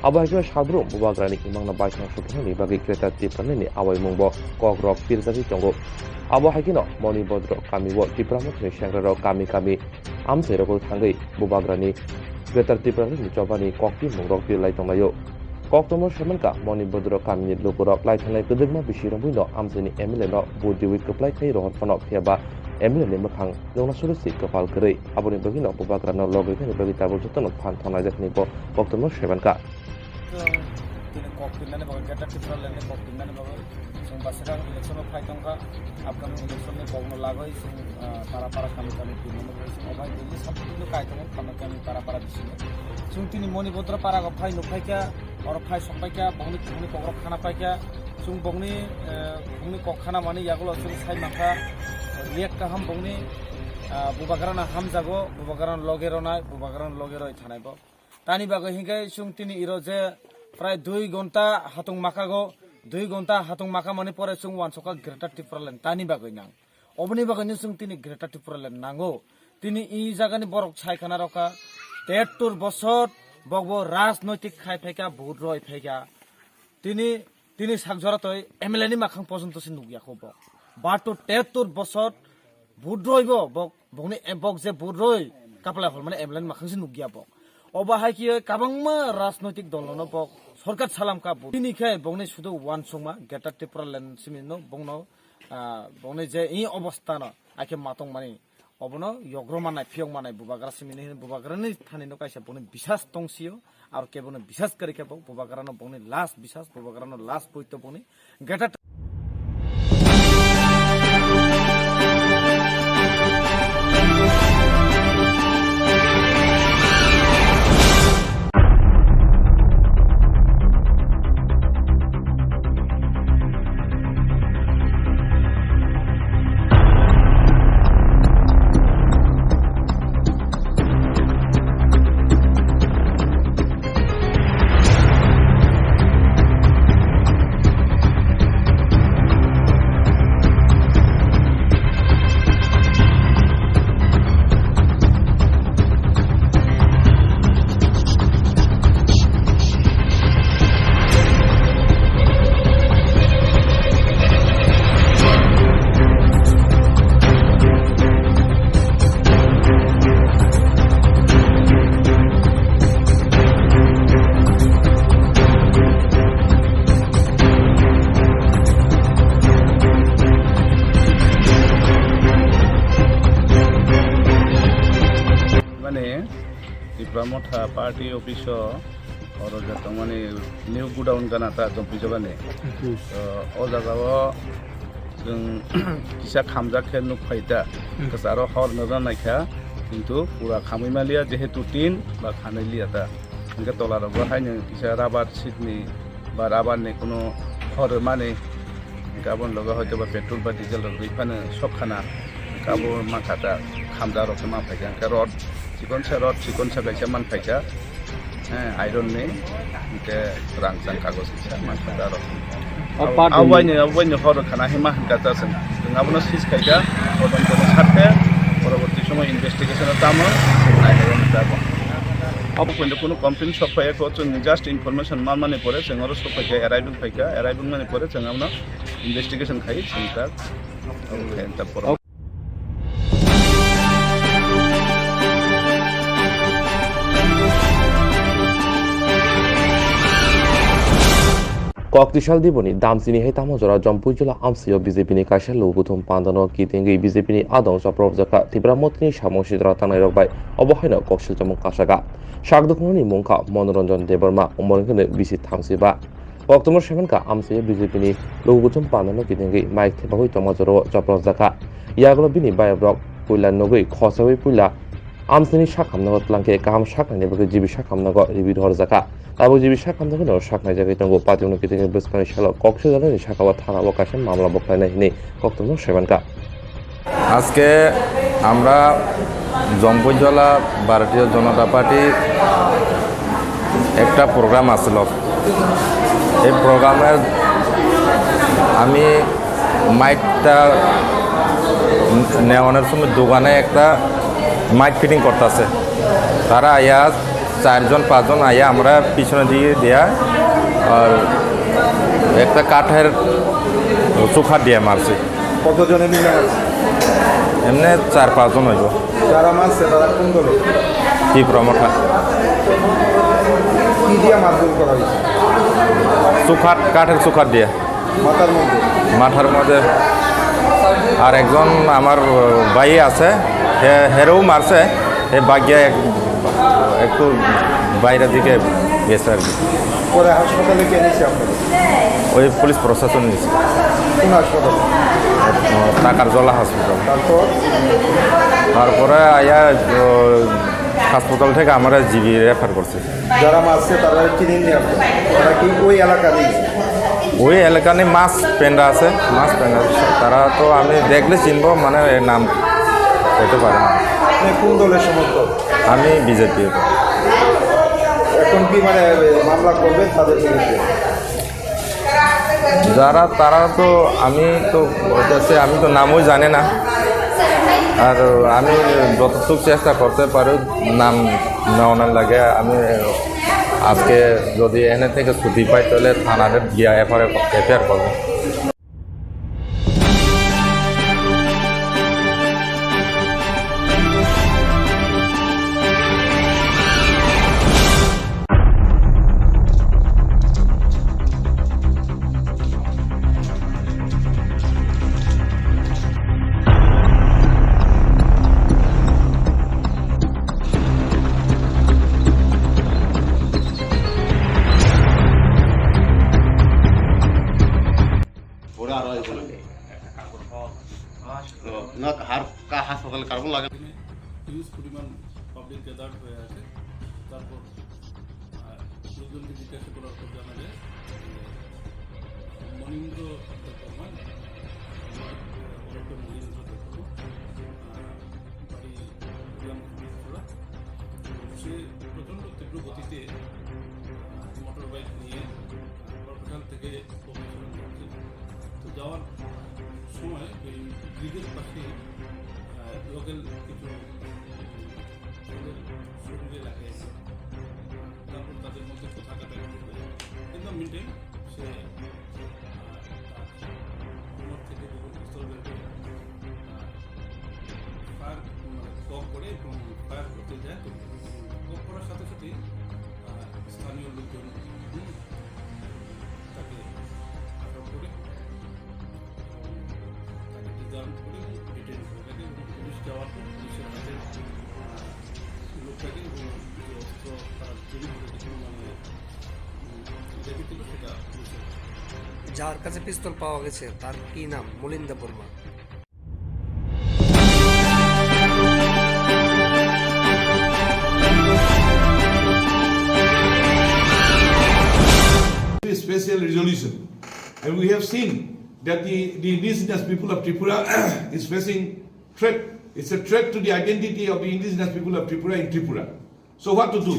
Abo hai khe Sabrum Bubagrani imangno baithang sukjaknani bagwi Greater Tipralandni awaimungbo kokrok pirjagwi tongo. Abo hai kheno Moni Bodro kamio Tipra Mothani sengkrakrok kami kami amchairogo thangwi Bubagrani Greater Tipralandni chobani kokti mungrok pirlai tonglaio. Koktwma saimankha Moni Bodro kamini lukurok laithangnai kwdwkma bisi romwino amchaini M L A no vote riwi kwplai khai rohor phano, phiyaba M L A ni mwkhang nukna suri se kwpal kwrwi. Aboni bagwino Bubagrano logwi thani bagwi tabuk jotono phan thongnai jak hwnwi bo koktwma saimankha. Chwng tini kok pinani bagwi, Greater Tipralandni kok pinani bagwi chwng basirang election o phai tongkha. Upcoming election ni kokno lagwi chwng, ah, para para kami kami pinani bagwi chwng obai daily sabtini kaitongo kami kami para para bisingo. Chwng tini Moni Bodro para go phai nuk phaikha, oro phai sok phaikha, bongni bongni kokrok khana phaikha. Chwng bongni, eh, bongni kok khana mani yagulo chwng sai mankha, riyak kaham bongni, ah, Bubagrano hamjago, Bubagrano loge ronai, Bubagrano loge roi thanai bo. Tani bagwi hinkhe chwng tini iro je prai dui gonta hatung makago, dui gonta hatung makamani pore chwng wansokha Greater Tipraland tani bagwi nang. Oboni bagwino chwng tini Greater Tipraland nango. Tini i jagani borok sai khana rokha, teattur bosor bokbo rajnoitik khai phaikha, vote roi phaikha. Tini, tini sak jora toi M L A ni makhang pojonto se nukya kho bo. Bato teattur bosor vote roibo bok, bokni, bok je vote roi kaplai hol mani M L A ni makhang se nukya bok. Obo hai khe kabangma rajnoitik dol no bok sorkar salam ka bo. Tini khe bokni sudu wansukma Greater Tipraland simi no bokno, ah, bokni je i obostha no akhe matong mani. Obono yogroma nai, phiyokma nai, Bubagra simi ni hino, Bubagra ni thani no kaisa boni bisas tong sio, aro kebo no bisas kwrwi khe bo, Bubagra no boni last bisas, Bubagra no last poito boni geta. Mane Tipra Motha Party office o oro je tongmani new godown gana ta Jompi jogani. Hmm. To o jaga o chwng kisa khamjak khe nuk phai ta. Hmm. Kwcharo hor no rw nai kha, kintu pura khamwi maliya, jehetu tin ba khanai liya ta. Hingke tola rogo haino kisa rubber sheet ni ba rubber ni kuno hor mani, hingke aboni loge hoito ba petrol ba diesel rok rwi phano sok khana, hingke abo mankha ta khamjak rok khe man phaikha, hingke rod chikon sa, rod chikon sa kaisa man phaikha, eh, iron ni, hingke rangchak kagoj kisa man phaikha rok. Abo, abo baini, abo baini hor khana hima hwnkha ta chwng. Chwng abono seize khaikha, todonto no sakhe, poroborti somoy investigation o tamo, chwng nainai wngkha abo. Abo point o kunu complaint sok phaiya kho, chwng just information manmani pore chwng oro sok phaikha, arriving phaikha, arriving mani pore chwng abono investigation khai, chwng ta, abo khai ta poro. Koktisal Diboni damsini hai tamo jora Jompui Jola amsio B J P ni kaisa lukuthum pandano kitingwi B J P ni adong chaprobjak kha Tipra Motini samung sitra tangnairok bai, obo haino koksil chamung kasaka. Sakduknani mungkha Monoranjan Debbarma, umorwng khe bisi thamsiba. Koktwma semenkha amsio B J P ni lukuthum pandano kitingwi mike thepagwi tongma jorao chaprobjak kha. Yagulo bini bayabrok puila nugwi khosawi puila amsini sak hamnago twlangkhe kaham saknaini bagwi G B sak hamnago ribi rohorjakha. Tabuk G B sak hamnago no saknaijagwi tongo. Patwino kitingwi bwskangni salo kok sijaknani sakao thanao kaisa mamla bo khlainai hinwi koktwmano saimankha. আজকে আমরা জম্পুইজলা ভারতীয় জনতা পার্টি একটা প্রোগ্রাম আছিল। এই প্রোগ্রামে আমি মাইকটা নেওয়ানোর সময় দোকানে একটা মাইক ফিটিং করতেছে। তারা আইয়া চারজন পাঁচজন আইয়া আমরা পিছনে দিয়ে দেয়া আর একটা কাঠের চুখা দিয়ে মারছি। কতজনে মিলে মারছে? এমনি চার পাঁচজন হইব। যারা মারছে তারা কোন দলের? টিপরা মঠা। কি দিয়ে মারধর করা হয়েছে? চুখাট, কাঠের চুখাট দিয়ে। মাথার মধ্যে? মাথার মধ্যে। আর একজন আমার, আহ, ভাই আছে, হে-, হেরেও মারছে। হে বাগিয়া এক-, একটু বাইরের দিকে গেছে আর কি। পরে হাসপাতালে কে নিয়েছে আপনাকে? ওই পুলিশ প্রশাসন নিয়েছে। কোন হাসপাতাল? টাকার জলা হসপিটাল। তারপর? তারপরে আয়া, ও, হাসপাতাল থেকে আমরা জিবি রেফার করছে। যারা মারছে তারা চিনেননি আপনি? তারা কি ওই এলাকারই? ওই এলাকারই মাছ পেন্ডা আছে, মাছ পেন্ডা আছে। তারা তো আমি দেখলে চিনবো, মানে এর নাম হতে পারে না। আপনি কোন দলের সমর্থক? আমি বিজেপি। এখন কি মানে মামলা করবেন তাদের বিরুদ্ধে? যারা, তারা তো, আমি তো ওটাতে, আমি তো নামও জানি না। আর আমি যতটুকু চেষ্টা করতে পারি নাম নেওয়ানোর লাগে। আমি আজকে যদি এনে থেকে ছুটি পাই, তাহলে থানাতে গিয়া এফআইআর, এফআইআর করবো। Pura aro ibo na. No, har ka hospital karbon laga. এখানে হিউজ পরিমাণ পাবলিক গ্যাদার্ড হয়ে আছে। তারপর, আহ, লোকজনকে জিজ্ঞাসা করার পর জানা যায় যে মনীন্দ্র দেববর্মা, আহ, ওরফে মনীন্দ্র দেববর্মা, আহ, বাড়ি উড়িয়াম ছড়া। সে প্রচণ্ড তীব্র গতিতে, আহ, মোটর বাইক নিয়ে, আহ, বরপেটাল থেকে তো যাওয়ার সময় ওই ব্রিজের পাশে, আহ, লোকাল কিছু ছেলের শরীরে লাগে। তারপর তাদের মধ্যে কথা কাটাকাটি হয়। কিন্তু মেনটেন সে, আহ, তার কোমর থেকে যখন পিস্তল বের করে, আহ, ফায়ার, মানে, কক করে এবং ফায়ার করতে যায়। তো কক করার সাথে সাথেই, আহ, স্থানীয় লোকজন, হুম, তাকে আটক করে এবং তাকে ডিসআর্ম করে এবং ডিটেইন করে রাখে এবং পুলিশ যাওয়ার পর পুলিশের হাতে, আহ, লোকটাকে এবং যে অস্ত্র তারা চুরি করে কিছু মানে, উম, রেখেছিল সেটা পুলিশের। যার কাছে পিস্তল পাওয়া গেছে, তার কি নাম? মলিন্দা Varma. Special resolution. And we have seen that the, the indigenous people of Tripura is facing threat. It's a threat to the identity of the indigenous people of Tripura in Tripura. So what to do?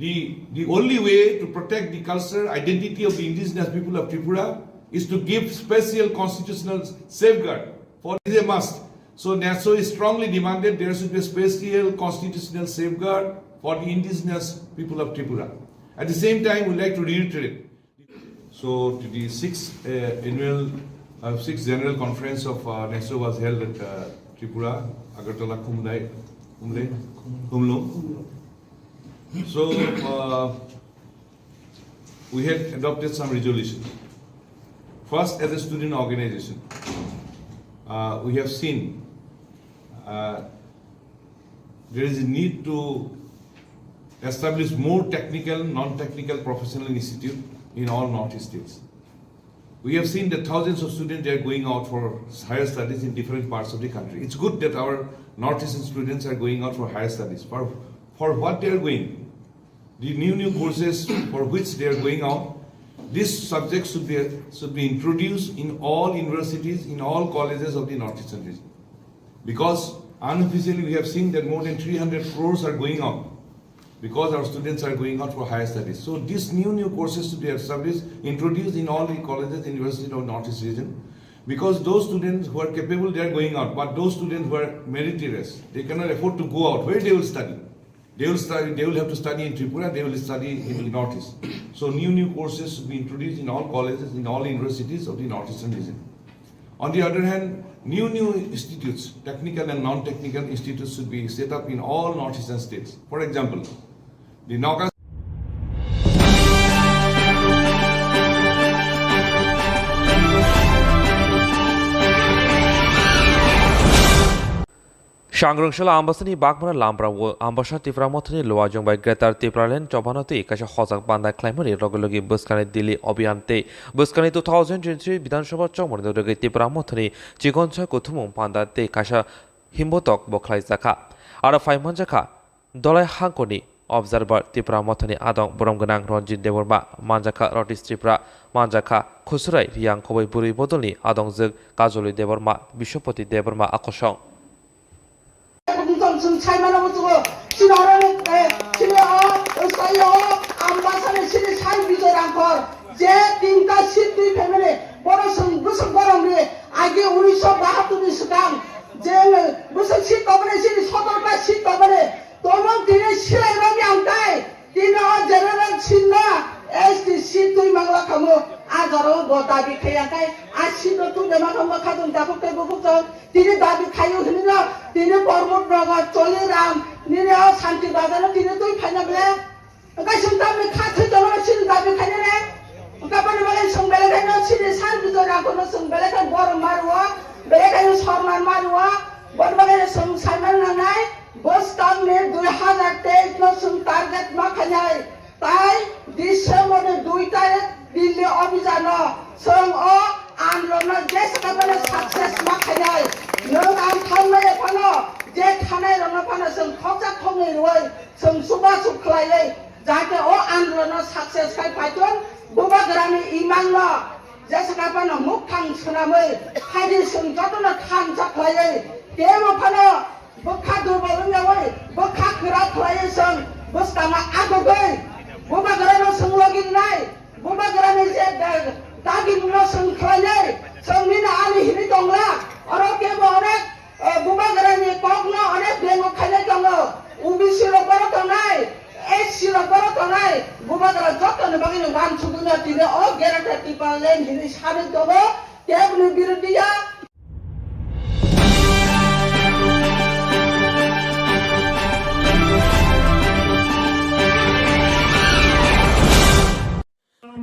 The, the only way to protect the culture, identity of the indigenous people of Tripura is to give special constitutional safeguard for, is a must. So NESO is strongly demanded there should be a special constitutional safeguard for the indigenous people of Tripura. At the same time, we'd like to reiterate. So the sixth uh, annual, uh, sixth general conference of uh, NESO was held at uh, Tripura, Agartala, Khumlai, Khumlai, Khumlung. So uh, we had adopted some resolutions. First, as a student organization, uh, we have seen uh, there is a need to establish more technical, non-technical professional institute in all Northeast states. We have seen that thousands of students, they are going out for higher studies in different parts of the country. It's good that our Northeastern students are going out for higher studies. For, for what they are going, the new, new courses for which they are going out, this subject should be, should be introduced in all universities, in all colleges of the Northeastern region. Because unofficially we have seen that more than three hundred crores are going out because our students are going out for higher studies. So these new, new courses should be established, introduced in all the colleges, universities of Northeast region, because those students who are capable, they are going out, but those students who are meritorious, they cannot afford to go out, where they will study? They will study, they will have to study in Tripura, they will study in the Northeast. So new, new courses should be introduced in all colleges, in all universities of the Northeastern region. On the other hand, new, new institutes, technical and non-technical institutes should be set up in all Northeastern states. For example, the Naga Sangrwngsala Ambasani bakmana lambrao Ambasa Tipra Mothani luajwng bai Greater Tipraland chobano tei kaisa hojak bandai khlaimani logi logi bwskangni Delhi Abhiyan tei bwskangni two thousand twenty-three Bidhan Sabha chongmani rwgwi Tipra Mothani chikonsa kuthumung panda tei kaisa himbotok bo khlaijakha. Aro phai manjakha Dolai hangkoni Observer Tipra Mothani adong borom gwnang Ranjit Debbarma, manjakha Rotis Tripura, manjakha Khusurai Riyang Khoboi Bwrwi Bodolni adongjwk Kajoli Debbarma, Biswapati Debbarma akosong. Bumtong chwng sai mano butugo. Chini oro, eh, chini o, sai o, Ambasani chini sai Bijoy Rangkhor. Je tinta seat twi phaimani, bono chwng bwswk borom ri. Age unisho bahattor ni swkang. Je bwswk seat tongmani, chini sotorta seat tongmani. Tongmung tini silai romya ang tai. Tini o general seat no S T seat twi mangla khamu. A jora o bo dabi khaiya kai. A seat no twi de ma khamu khatung tabuk tei bukuk tong. Tini dabi khayo hinino, tini Pramod Nagar, Choliram, nini o Shanti Bazar o tini twi phaina ble. Engkai chwng tamni kha thwi tono chini dabi khaina re. Engka boni bagwi chwng belai khaino chini sar Bijoy Rangkhorno chwng belai khai borom mario, belai khaino sorman mario. Boni bagwi chwng saiman nangnai, bwskangni dui hazar teis no chwng target ma khainai. Tai December ni dui tarik Delhi obhijano chwng o andolonno jesa khaimano success ma khainai. Nwng ang thangnai phano je thanai rokno phano chwng khoksa khoknwi rwui chwng chubachu khlaiwi jate o andolonno success khai phaithun, Bubagrani imangno jesa khaimano mukthang swnamwi haidi chwng jotono thansa khlaiwi teibo phano bwkha durbol wngyawi, bwkha kwrak khlaiwi chwng bwskangma agugwi Bubagrano chwng logi rwnai, Bubagrani je da-, dagimno chwng khlainai, chwng nini ani hinwi tongla, oro kebo onek, eh, Bubagrani kokno onek bengo khainai tongo, O B C rok boro tongnai, S C rok boro tongnai, Bubagra jotoni bagwino wansugwino tini o Greater Tipraland hinwi sanwi tongo, keboni birudiya.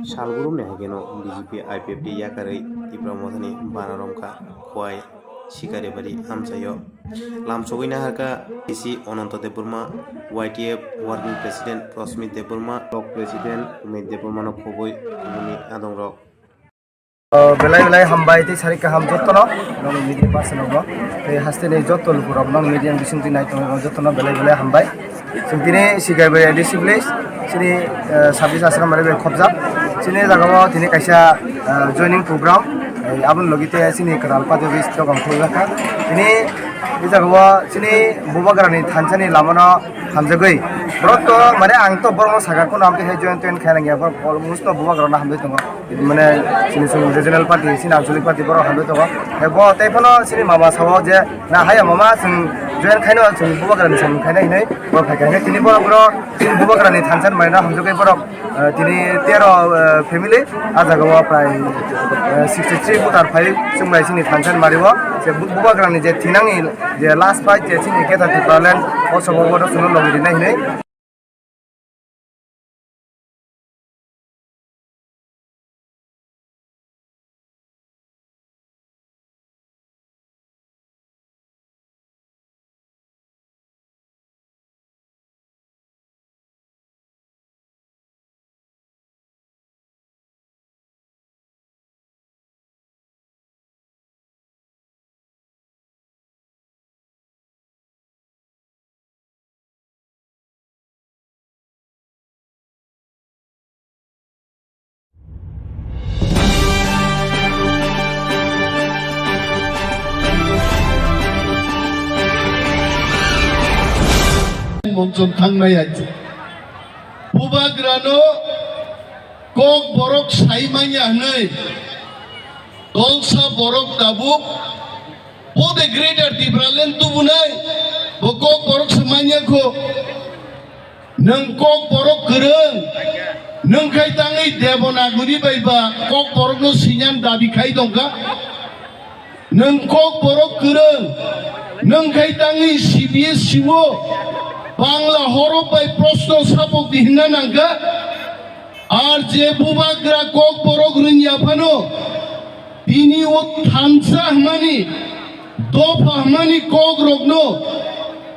Salbrum ni haikeno B J P I P F T yakarwi Tipra Mothani bana romkha Khowai Sikaribari amchaio. Lamsogwi naharkha D C Ananta Debbarma, Y T F Working President Rosmi Debbarma, Block President Umesh Debbarmano khobwi bumuni adongrok. O, belai belai hambai tei sari kaham jottono, nong media person rokno, tei haste ni jotto lukurokno media bising twi nai tongo jottono belai belai hambai. Chwng tini Sikaribari A D C village, chini, eh, sabis ashram bai khobjak. Chini jagao tini kaisa, eh, joining program. Aboni logi te chini kwtal party office tokam khuljakha. Tini e jagao chini Bubagrani thansani lamano hamjagwi borok to, mane, ang to borokno sakha, kuno amtwi hai join toin khaina nangya, borok almost no Bubagrano hamjagwi tongo. Mane, chini chwng regional party, chini ancholic party borok hamjagwi tongo. Hai bo tei phano chini mama sao je, "Na haya mama, chwng join khaino, chwng Bubagrani samung khaina," hinwi borok phaikha. Hinkhe tini borok, borok chini Bubagrani thansa manino hamjagwi borok, eh, tini tero, eh, family, ah jagao prai, eh, sixty three voter phai chwng bai chini thansa manio. Je Bu-, Bubagrani je thinangni je last fight je chini Greater Tipraland, o sobo bono chwngno logi rinai hinwi. Monchon thangnai aji. Bubagrano kok borok sai manya hwnwi kolsa borok tabuk bo de Greater Tipraland tubunai, bo kok borok se manya kho. Nwng kok borok kwrwng, nwng khai tangwi Devanagari bai ba kok borokno sinyan dabi khai tongkha. Nwng kok borok kwrwng, nwng khai tangwi C B S C o Bangla horop bai proshno sapok di hinna nangkha. Ar je Bubagra kok borok rwngya phano, tini o thansa hwnmani, dopha hwnmani kok rokno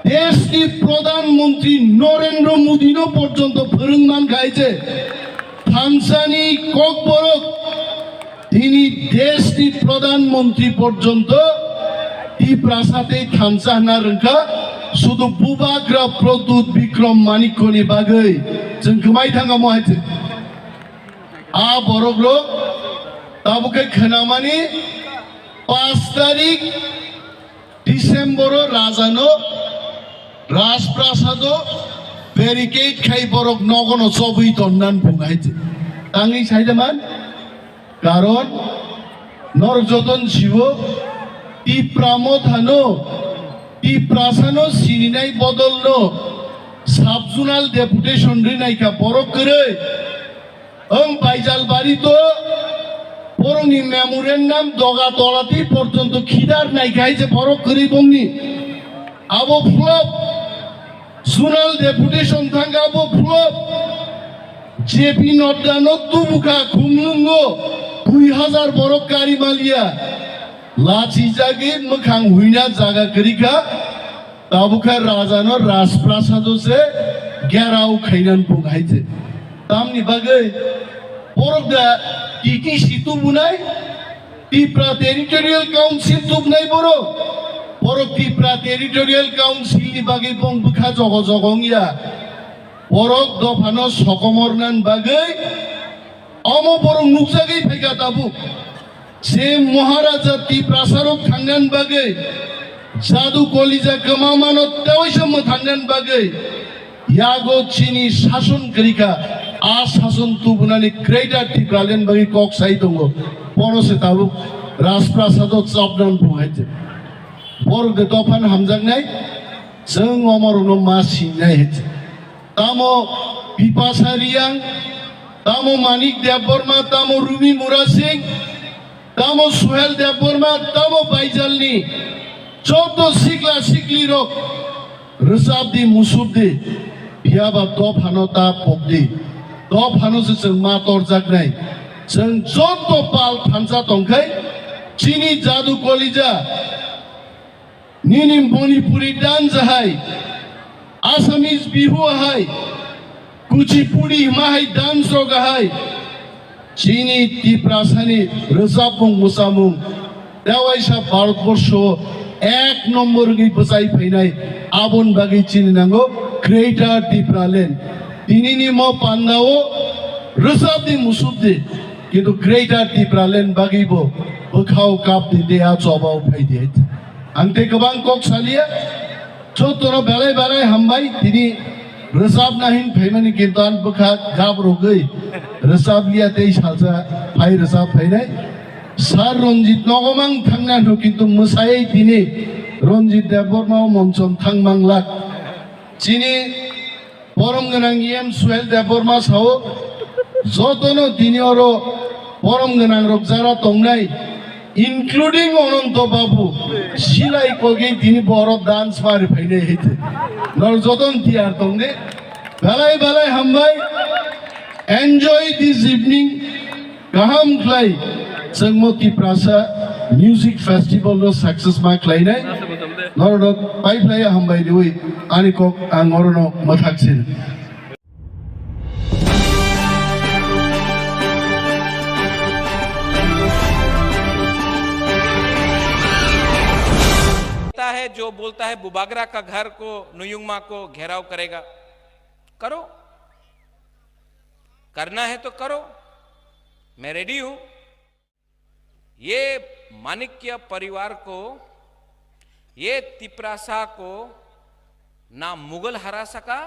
deshni Pradhan Mantri Narendra Modi no porjonto phwrwng man khai je thansani kok borok tini deshni Pradhan Mantri porjonto Tiprasa tei thansa hwnna rwngkha, sudu Bubagra Pradyut Bikram Manikya ni bagwi chwng kwmai thangkha mo hai se. A borok rok tabuk khe khwnamani, paanch tarik December o rajano Rajprasad o barricade khai borok nogono chobwi tonnan bung hai se. Tangwi sai da man? Karon norok joton sibo Tipra Mothano, Tiprasano sininai bodolno sub-zonal deputation rinai kha borok kwrwi. Ang Baijalbari to borokni memorandum doga tolati porjonto khidar nai kha hai je borok kwrwi bongni. Abo flop. Zonal deputation thangkha abo flop. J P Nadda no tubukha Khumlungo dui hajar borok kari maliya. Lachijagwi mwkhang huina jaga kwrwi kha. Tabukha rajano Rajprasado se gherao khainan bung hai je. Tamni bagwi borok da T T C tubunai, Tipra Territorial Council tubnai borok. Borok Tipra Territorial Council ni bagwi bong bwkha jogo jogo wngya. Borok dophano sokomornan bagwi omo borok nukjagwi phaikha tabuk. Se Maharaja Tiprasarok thangnan bagwi, Jadu Kolija kwmamano tewaisa mwthangnan bagwi, yago chini sason kwrwikha, a sason tubunani Greater Tipraland bagwi kok sai tongo. Bono se tabuk Rajprasado chapnan bung hai je. Borok de dophan hamjaknai, chwng omorokno ma singnai hai je. Tamo Bipasa Riyang, tamo Manik Debbarma, tamo Rumi Mura Singh, tamo Suhel Debbarma, tamo Baijalni joto sikla siklirok rwchapdi, musupdi, phiyaba dophano ta pokdi. Dophano se chwng ma torjaknai. Chwng joto pal thansa tongkhai, chini Jadu Kolija, nini Manipuri dance hai, Assamese Bihu hai, Kuchipudi hima hai dance rok hai, chini Tiprasani rwchapmung mwsamung tewaisa Bharatborsho ek nombor wngwi bwchai phainai, aboni bagwi chini nango Greater Tipraland. Tinini mo pandao rwchapdi musupdi, kintu Greater Tipraland bagwi bo Bwkhao kap di de, a chobao phai di. Ang tei kwbang kok saliya. Jotono belai belai hambai, tini rwchapna hin phaimani kintu ang bwkha gap rwgwi rwchap liya tei salsa phai rwchap phainai. Sir Ranjit nogo mang thangna hwnkhe kintu mwsai tini Ranjit Debbarma o monchom thang manglak. Chini borom gwnang E M Suhel Debbarma sao, jotono tini oro borom gwnang rok jara tongnai, including Ananto Babu, silai kogwi tini bo oro dance mari phainai hete. Nor joton tiyar tongde. Belai belai hambai. Enjoy this evening. Kaham khlai chwngmo Tiprasa Music Festival no success ma khlainai. Norok pai phlai hambai riwi ani kok ang orono mwthak sin. है जो बोलता है बुबागरा का घर को नुयुंगमा को घेराव करेगा, करो, करना है तो करो, मैं रेडी हूं। ये माणिक्य परिवार को, ये तिपरासा को ना मुगल हरा सका,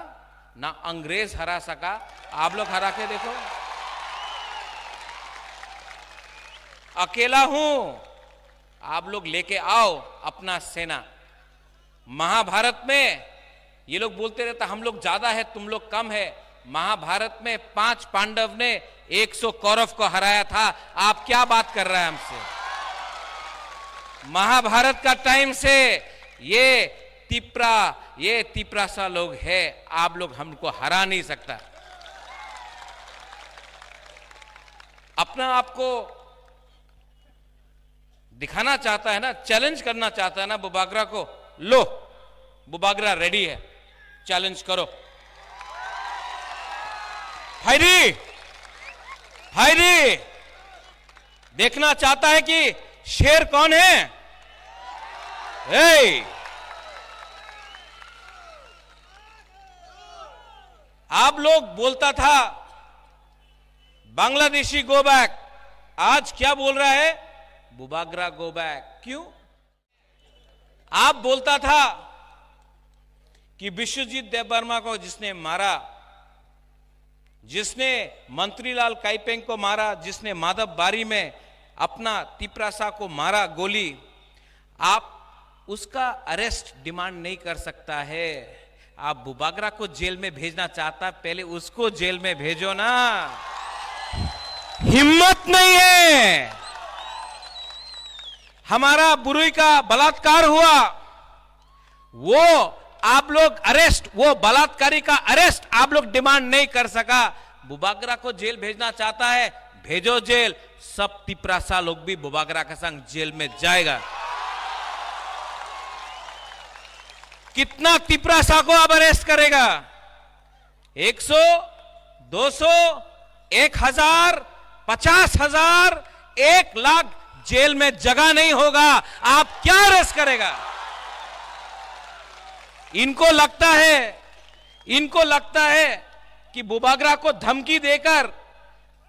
ना अंग्रेज हरा सका। आप लोग हरा के देखो, अकेला हूं, आप लोग लेके आओ अपना सेना। महाभारत में ये लोग बोलते रहता, हम लोग ज्यादा है, तुम लोग कम है। महाभारत में पांच पांडव ने एक सौ कौरव को हराया था। आप क्या बात कर रहे हैं हमसे? महाभारत का टाइम से ये तिपरा, ये तिपरासा लोग है, आप लोग हमको हरा नहीं सकता। अपना आपको दिखाना चाहता है ना, चैलेंज करना चाहता है ना बुबागरा को, लो, बुबागरा रेडी है, चैलेंज करो। हायरी, हायरी, देखना चाहता है कि शेर कौन है? ए, आप लोग बोलता था बांग्लादेशी गो बैक, आज क्या बोल रहा है? Bubagra go back. क्यों? आप बोलता था कि विश्वजीत देबवर्मा को जिसने मारा, जिसने मंत्रीलाल काइपेंग को मारा, जिसने माधव बारी में अपना तिपरासा को मारा गोली, आप उसका अरेस्ट डिमांड नहीं कर सकता है। आप बुबागरा को जेल में भेजना चाहता, पहले उसको जेल में भेजो ना। हिम्मत नहीं है। हमारा बुरुई का बलात्कार हुआ, वो आप लोग अरेस्ट, वो बलात्कारी का अरेस्ट आप लोग डिमांड नहीं कर सका। बुबागरा को जेल भेजना चाहता है, भेजो जेल। सब तिपरासा लोग भी बुबागरा के संग जेल में जाएगा। कितना तिपरासा को अब अरेस्ट करेगा? एक सौ, दो सौ, एक हजार, पचास हजार, एक लाख जेल में जगह नहीं होगा। आप क्या अरेस्ट करेगा? इनको लगता है, इनको लगता है कि बुबागरा को धमकी देकर,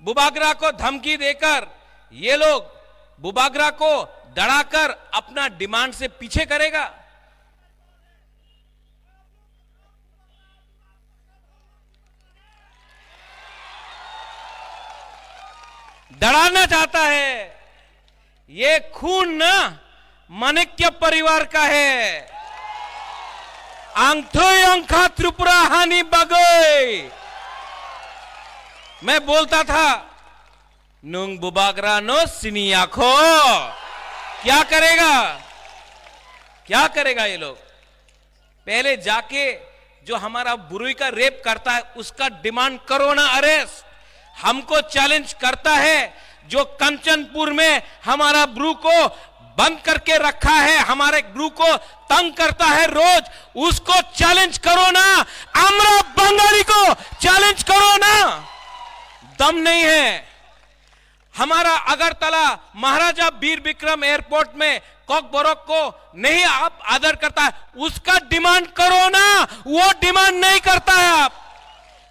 बुबागरा को धमकी देकर ये लोग बुबागरा को डराकर अपना डिमांड से पीछे करेगा। डराना चाहता है। ये खून ना माणिक्य परिवार का है। Ang thwi wngkha Tripura hani bagwi. मैं बोलता था, nung bubagra no siniya kho. क्या करेगा? क्या करेगा ये लोग? पहले जाके जो हमारा बुरुई का रेप करता है, उसका डिमांड करो ना अरेस्ट। हमको चैलेंज करता है, जो कंचनपुर में हमारा ब्रू को बंद करके रखा है, हमारे ब्रू को तंग करता है रोज, उसको चैलेंज करो ना। আমরা বাঙালি को चैलेंज करो ना। दम नहीं है। हमारा अगरतला महाराजा वीर विक्रम एयरपोर्ट में कॉकबरक को नहीं आप आदर करता है, उसका डिमांड करो ना, वो डिमांड नहीं करता है आप।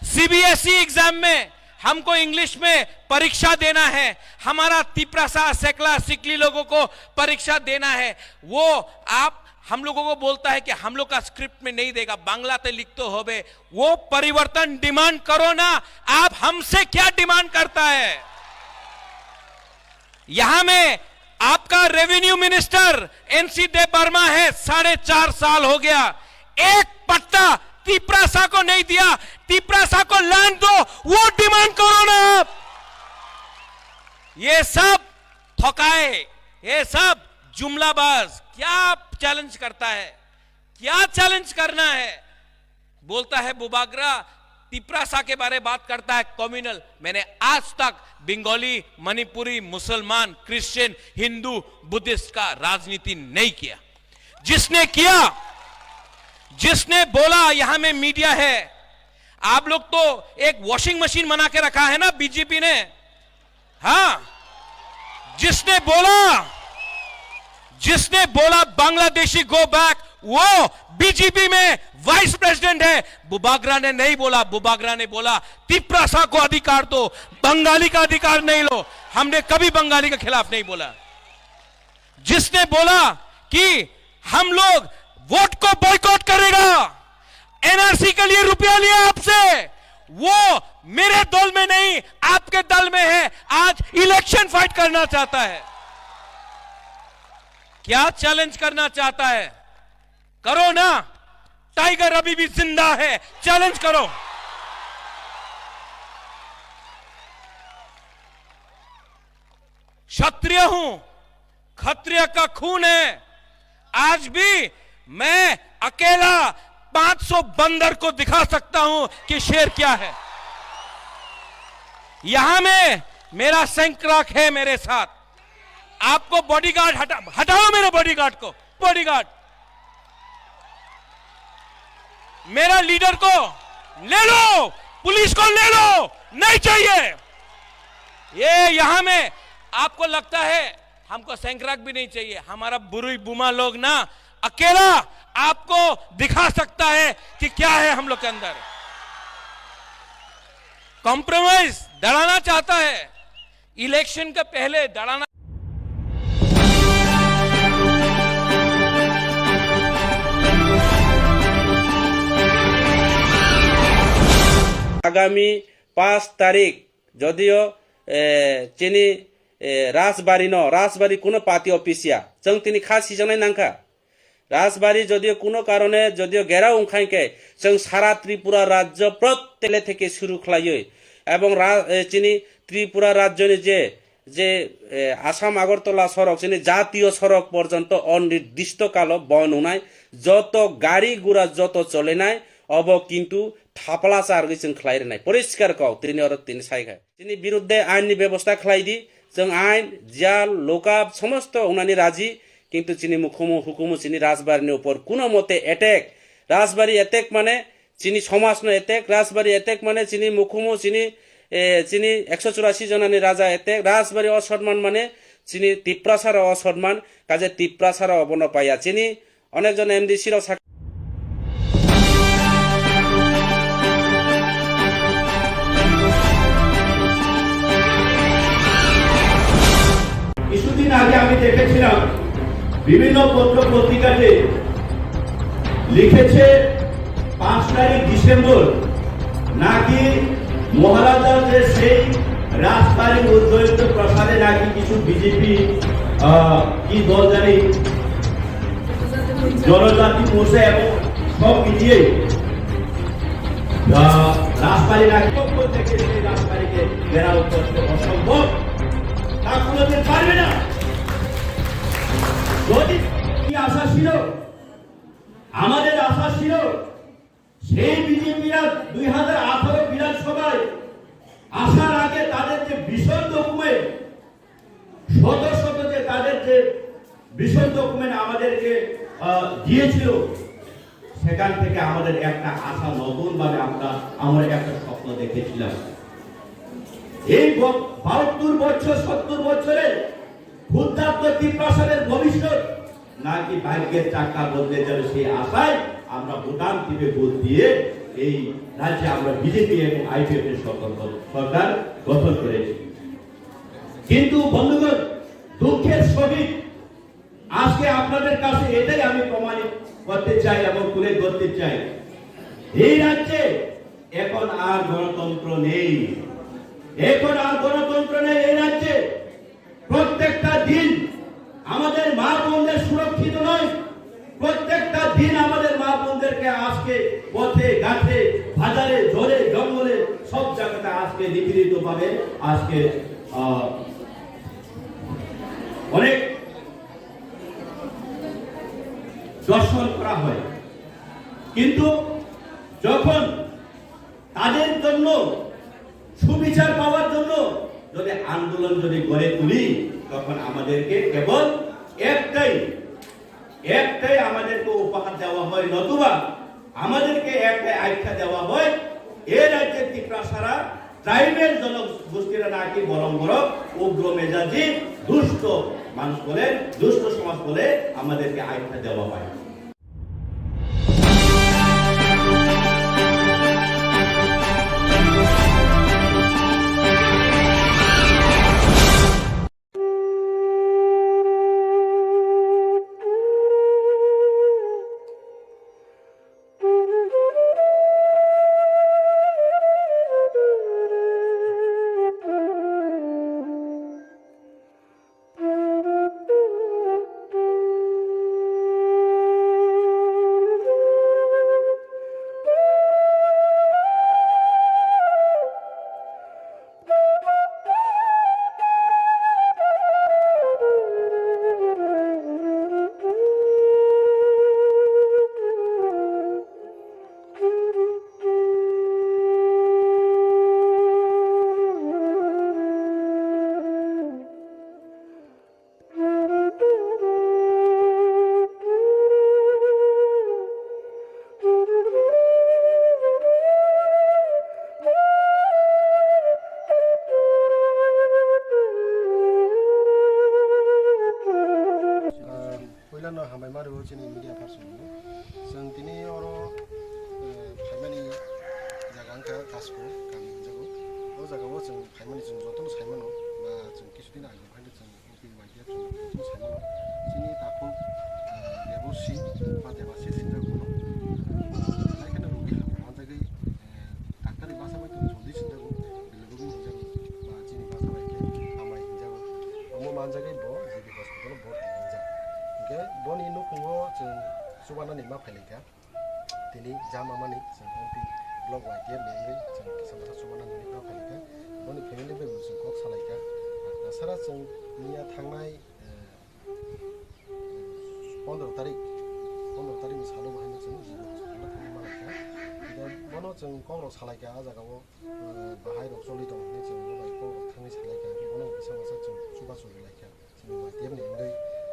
सीबीएसई एग्जाम में हमको इंग्लिश में परीक्षा देना है, हमारा तिपरासा, सेकला, सिकली लोगों को परीक्षा देना है। वो आप हम लोगों को बोलता है कि हम लोग का स्क्रिप्ट में नहीं देगा, बांग्ला ते लिख तो होबे। वो परिवर्तन डिमांड करो ना, आप हमसे क्या डिमांड करता है? यहाँ में आपका रेवेन्यू मिनिस्टर एनसी देव वर्मा है, साढ़े चार साल हो गया, एक पट्टा तिपरासा को नहीं दिया। तिपरासा को लैंड दो, वो डिमांड करो ना आप। ये सब थकाए, ये सब जुमलाबाज। क्या चैलेंज करता है, क्या चैलेंज करना है? बोलता है बुबागरा, तिपरासा के बारे बात करता है, कम्युनल। मैंने आज तक बंगाली, मणिपुरी, मुसलमान, क्रिश्चियन, हिंदू, बुद्धिस्ट का राजनीति नहीं किया। जिसने किया, जिसने बोला, यहाँ में मीडिया है, आप लोग तो एक वॉशिंग मशीन बना के रखा है ना बीजेपी ने। हाँ, जिसने बोला, जिसने बोला बांग्लादेशी गो बैक, वो बीजेपी में वाइस प्रेसिडेंट है। बुबागरा ने नहीं बोला। बुबागरा ने बोला, तिपरासा को अधिकार दो, बंगाली का अधिकार नहीं लो। हमने कभी बंगाली के खिलाफ नहीं बोला। जिसने बोला कि हम लोग वोट को बॉयकॉट करेगा, एनआरसी के लिए रुपया लिया आपसे, वो मेरे दल में नहीं, आपके दल में है। आज इलेक्शन फाइट करना चाहता है। क्या चैलेंज करना चाहता है? करो ना, टाइगर अभी भी जिंदा है, चैलेंज करो। क्षत्रिय हूं, खत्रिय का खून है। आज भी मैं अकेला पाँच सौ बंदर को दिखा सकता हूं कि शेर क्या है। यहां में मेरा सैंक्राक है मेरे साथ। आपको बॉडीगार्ड हटा, हटाओ मेरे बॉडीगार्ड को, बॉडीगार्ड। मेरा लीडर को ले लो, पुलिस को ले लो, नहीं चाहिए। ये यहां में आपको लगता है हमको सैंक्राक भी नहीं चाहिए। हमारा बुरुई बुमा लोग ना अकेला आपको दिखा सकता है कि क्या है हम लोग के अंदर। कॉम्प्रोमाइज दड़ाना चाहता है, इलेक्शन के पहले दड़ाना। আগামী পাঁচ তারিখ যদিও, এ, চিনি, এ, রাজবাড়ি ন, রাজবাড়ি কোনো পাতি অফিসিয়া, চং তিনি খাস হিজানাই নাংখা। রাজবাড়ি যদিও কোনো কারণে যদিও ঘেরাও উংখাইকে, চং সারা ত্রিপুরা রাজ্য প্রত্যেক থেকে শুরু খাইয়ে এবং রা-, এ, চিনি ত্রিপুরা রাজ্যনি যে যে, এ, আসাম আগরতলা সড়ক, চিনি জাতীয় সড়ক পর্যন্ত অনির্দিষ্ট কালো বন্ধ নাই। যত গাড়ি ঘোড়া যত চলে নাই, অব কিন্তু থাপলা চারগি চং খ্লাই রে নাই। পরিষ্কার কও, তিনি অর তিনি সাইখা। চিনি বিরুদ্ধে আইননি ব্যবস্থা খ্লাই দি, চং আইন, জেল, লোকাপ, সমস্ত উনানি রাজি, কিন্তু চিনি মুখুমু, হুকুমু চিনি রাজবাড়ির উপর কোনো মতে অ্যাটাক, রাজবাড়ি অ্যাটাক মানে চিনি সমাজ no attack, রাজবাড়ি attack মানে চিনি মুখুমু চিনি, এ, চিনি একশো চুরাশি জনানি রাজা attack, রাজবাড়ি অসম্মান মানে চিনি তিপ্রাসারা অসম্মান, কাজে তিপ্রাসারা অবন পাইয়া চিনি অনেকজন এমডিসি রাও সাক- কিছুদিন আগে আমি দেখেছিলাম বিভিন্ন পত্র পত্রিকাতে লিখেছে পাঁচ তারিখ ডিসেম্বর নাকি মহারাজার যে সেই রাজবাড়ির উদ্যোগিত প্রাসাদে নাকি কিছু বিজেপি কি দল জানি জনজাতি মোর্চা এবং সব মিলিয়ে রাজবাড়ি নাকি পক্ষ থেকে সেই রাজবাড়িকে ঘেরাও করতে অসম্ভব, তা কোনোদিন পারবে না। যদি কি আশা ছিল, আমাদের আশা ছিল সেই বিজেপিরা দুই হাজার আঠারো বিধানসভায় আসার আগে তাদের যে ভীষণ ডকুমেন্ট, শত শত যে তাদের যে ভীষণ ডকুমেন্ট আমাদেরকে আহ, দিয়েছিল, সেখান থেকে আমাদের একটা আশা, নতুনভাবে আমরা আমরা একটা স্বপ্ন দেখেছিলাম। এই ব- বাহাত্তর বছর, সত্তর বছরে ক্ষুদ্রাত্ম তিপ্রাসাদের ভবিষ্যৎ নাকি ভাগ্যের চাকা বদলে যাবে, সেই আশায় আমরা ভুটান টিপে ভোট দিয়ে এই রাজ্যে আমরা বিজেপি এবং আইপিএফ এর সরকার, সরকার গঠন করেছি। কিন্তু বন্ধুগণ, দুঃখের সহিত আজকে আপনাদের কাছে এটাই আমি প্রমাণিত করতে চাই এবং তুলে ধরতে চাই, এই রাজ্যে এখন আর গণতন্ত্র নেই, এখন আর গণতন্ত্র নেই এই রাজ্যে। প্রত্যেকটা দিন আমাদের মা বোনদের সুরক্ষিত নয়। প্রত্যেকটা দিন আমাদের মা বোনদেরকে আজকে পথে ঘাটে, বাজারে, জলে জঙ্গলে, সব জায়গাতে আজকে নিপীড়িত ভাবে আজকে, আহ, অনেক দর্শন করা হয়। কিন্তু যখন তাদের জন্য সুবিচার পাওয়ার জন্য যদি আন্দোলন যদি গড়ে তুলি, তখন আমাদেরকে কেবল একটাই, একটাই আমাদেরকে উপহার দেওয়া হয়, নতুবা আমাদেরকে একটাই আখ্যা দেওয়া হয়, এ রাজ্যে ত্রিপুরা ছাড়া ট্রাইবেল জনগোষ্ঠীরা নাকি বরং বরং উগ্র মেজাজি, দুষ্ট মানুষ বলে, দুষ্ট সমাজ বলে আমাদেরকে আখ্যা দেওয়া হয়। Puilano hambai ma rwo chini media person no. Chwng tini oro, eh, phaimani jaga wngkha Kasko kami hinjago. O jagao chwng phaimani chwng jotono saimano, ba chwng kisu din age phaino chwng O P Y D F chwng jotono saimano. Chini takhuk, eh, Deborsi ba Debasi sinjak bono. Belai kheno rogi hamya manjagwi, eh, Daktari basa bai tong joldi sinjago, bilirubin hinjago, ba chini basa bai khe amai hinjago. Omo manjagwi bo G B hospital o borti hinjak. Hinkhe boni nukhungo chwng chubanani ma phailaikha. Tini jama mani chwng M P block Y T F ni wngwi chwng kisa masa chubanani ma phailaikha. Boni family bai bo chwng kok salaikha. Tasara chwng miya thangnai, eh, pondro tarik, pondro tarik ni salo bo haino chwng G B hospital o thangwi malaikha. Hinkhe bono chwng kok rok salaikha ah jagao. Bahai rok choli tong hwnwi chwng bo bai kok rok thangwi salai kha, bono kisa masa chwng chubachu rwlai kha. Chini Y T F ni wngwi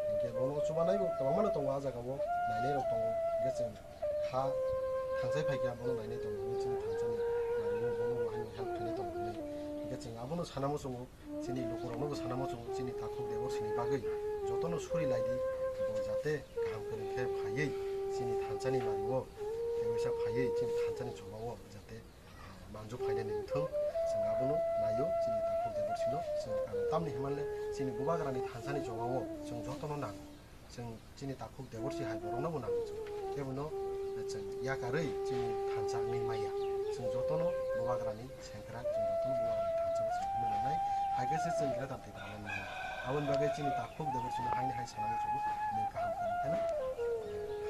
hinkhe bono chubanai bo kwbangma no tongo ah jagao, nainai rok tongo, hinkhe chwng kha thangsai phai kha bono nainai tongo hwnwi chini thansa ni nario bono bo haino help khainai tongo hwnwi. Hinkhe chwng abono sana muchungo, chini lukurokno bo sana muchungo, chini takhuk Deborsi ni bagwi jotono suri lai di, bo jate kaham kwrwng khe phaiwi chini thansa ni nario, tei waisa phaiwi chini thansa ni chobao jate manjak phainani wngthung, chwng abono naio, chini takhuk Deborsi no chwng karo tamni hwnmale chini bubagrani thansani chobao chwng jotono nango, chwng chini takhuk Deborsi hai borokno bo nango chwng, kebono chwng yakarwi chini thansa wngwi maya, chwng jotono bubagrani sengkrak, chwng jotono bubagrani thansa o chwng hwnwi rwnai, hai khe se chwng Greater Tipraland mano. Aboni bagwi chini takhuk Deborsi no haini hai sanani chwng nwng kaham kwrwng phano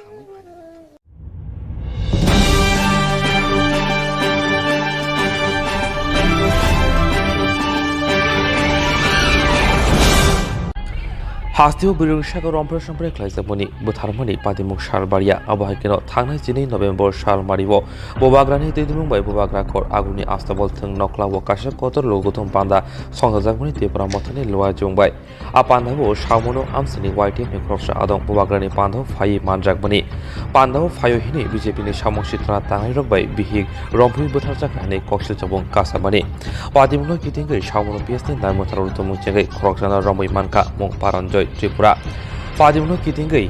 hamwi phainani wngthung. Hasteo birung saka rompre sompre khlaijakmani bwtharmani patimung sal baria, abo hai kheno thangnai chini November sal mario bubagrani twidimung bai bubagra khor aguni astabol thwng nokla o kaisa kotor logothum panda songjakjakmani Tipra Mothani Luaijwng bai. A pandao samono amsini Y T F ni khoroksa adong bubagrani pandao phaiwi manjakmani. Pandao phaio hwnwi B J P ni samung sitra tangnai rok bai bihik rompui bwtharjak hai koksilchapung kasamani. Patimungno kitingwi samono P S ni nai mwtharo tumung chengwi khoroksano romwi mankha mung Paranjoy Tripura. Patimungno kitingwi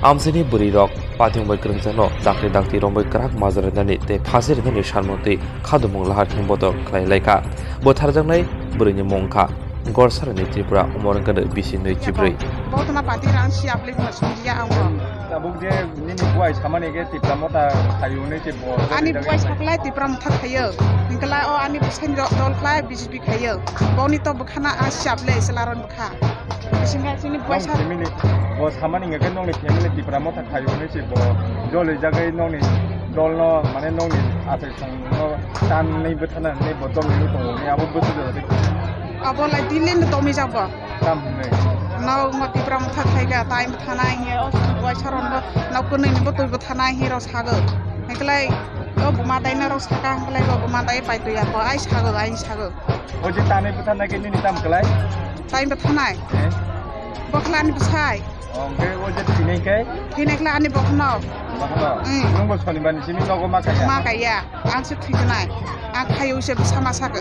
amsini bwrwi rok Pathiyung bai kwrwngjakno dakti dakti romwi kwrak majra rinani tei phachi rinani sanmung twi khadumung lahar himbodo khlai lai kha. Bwtharjaknai bwrwini mung kha Gorsarani Tripura, umor wngkha bisi nwi chibrwi. Bo tongma party rang si apli mo sumjiya ang bo. Tabuk je nini buai samani khe Tipra Motha khayo hwnwi se bo. Ani buai saklai Tipra Motha khayo. Hingkla o ani bwsai dol khlai B J P khayo. Boni to bwkhana a si aple se laron bwkha. Bisinga chini buai sa. Nong family bo samani hingkha khe nongni family Tipra Motha khayo hwnwi se bo joli jagwi nongni dolno mane nongni achai songno tanwi bwthana hwnwi bo dolni tongo hwnwi abo bwsajak. Abo lai dili no tomi jabo. Tam hwnwi. Nokno Tipra Motha khaika, tai bwthana hiya, o buai saron bo nok kwnwi ni bo twi bwthana hi rok sago. Hingklai o buma dai na rok saka hingklai o buma dai pai twi ako, ai sago, ai sago. O je tanwi bwthana khe nini tam klai? Tai bwthanai. Eh? Bokhlani bwsai. Hwnkhe o je thwinai khe? Thwinai khlai ani bokhno. Bokhno? Mm. Nwng bo sonibar ni simi nogo ma kaya? Ma kaya. Ang se thwinai. Ang khayo se bwsa ma sak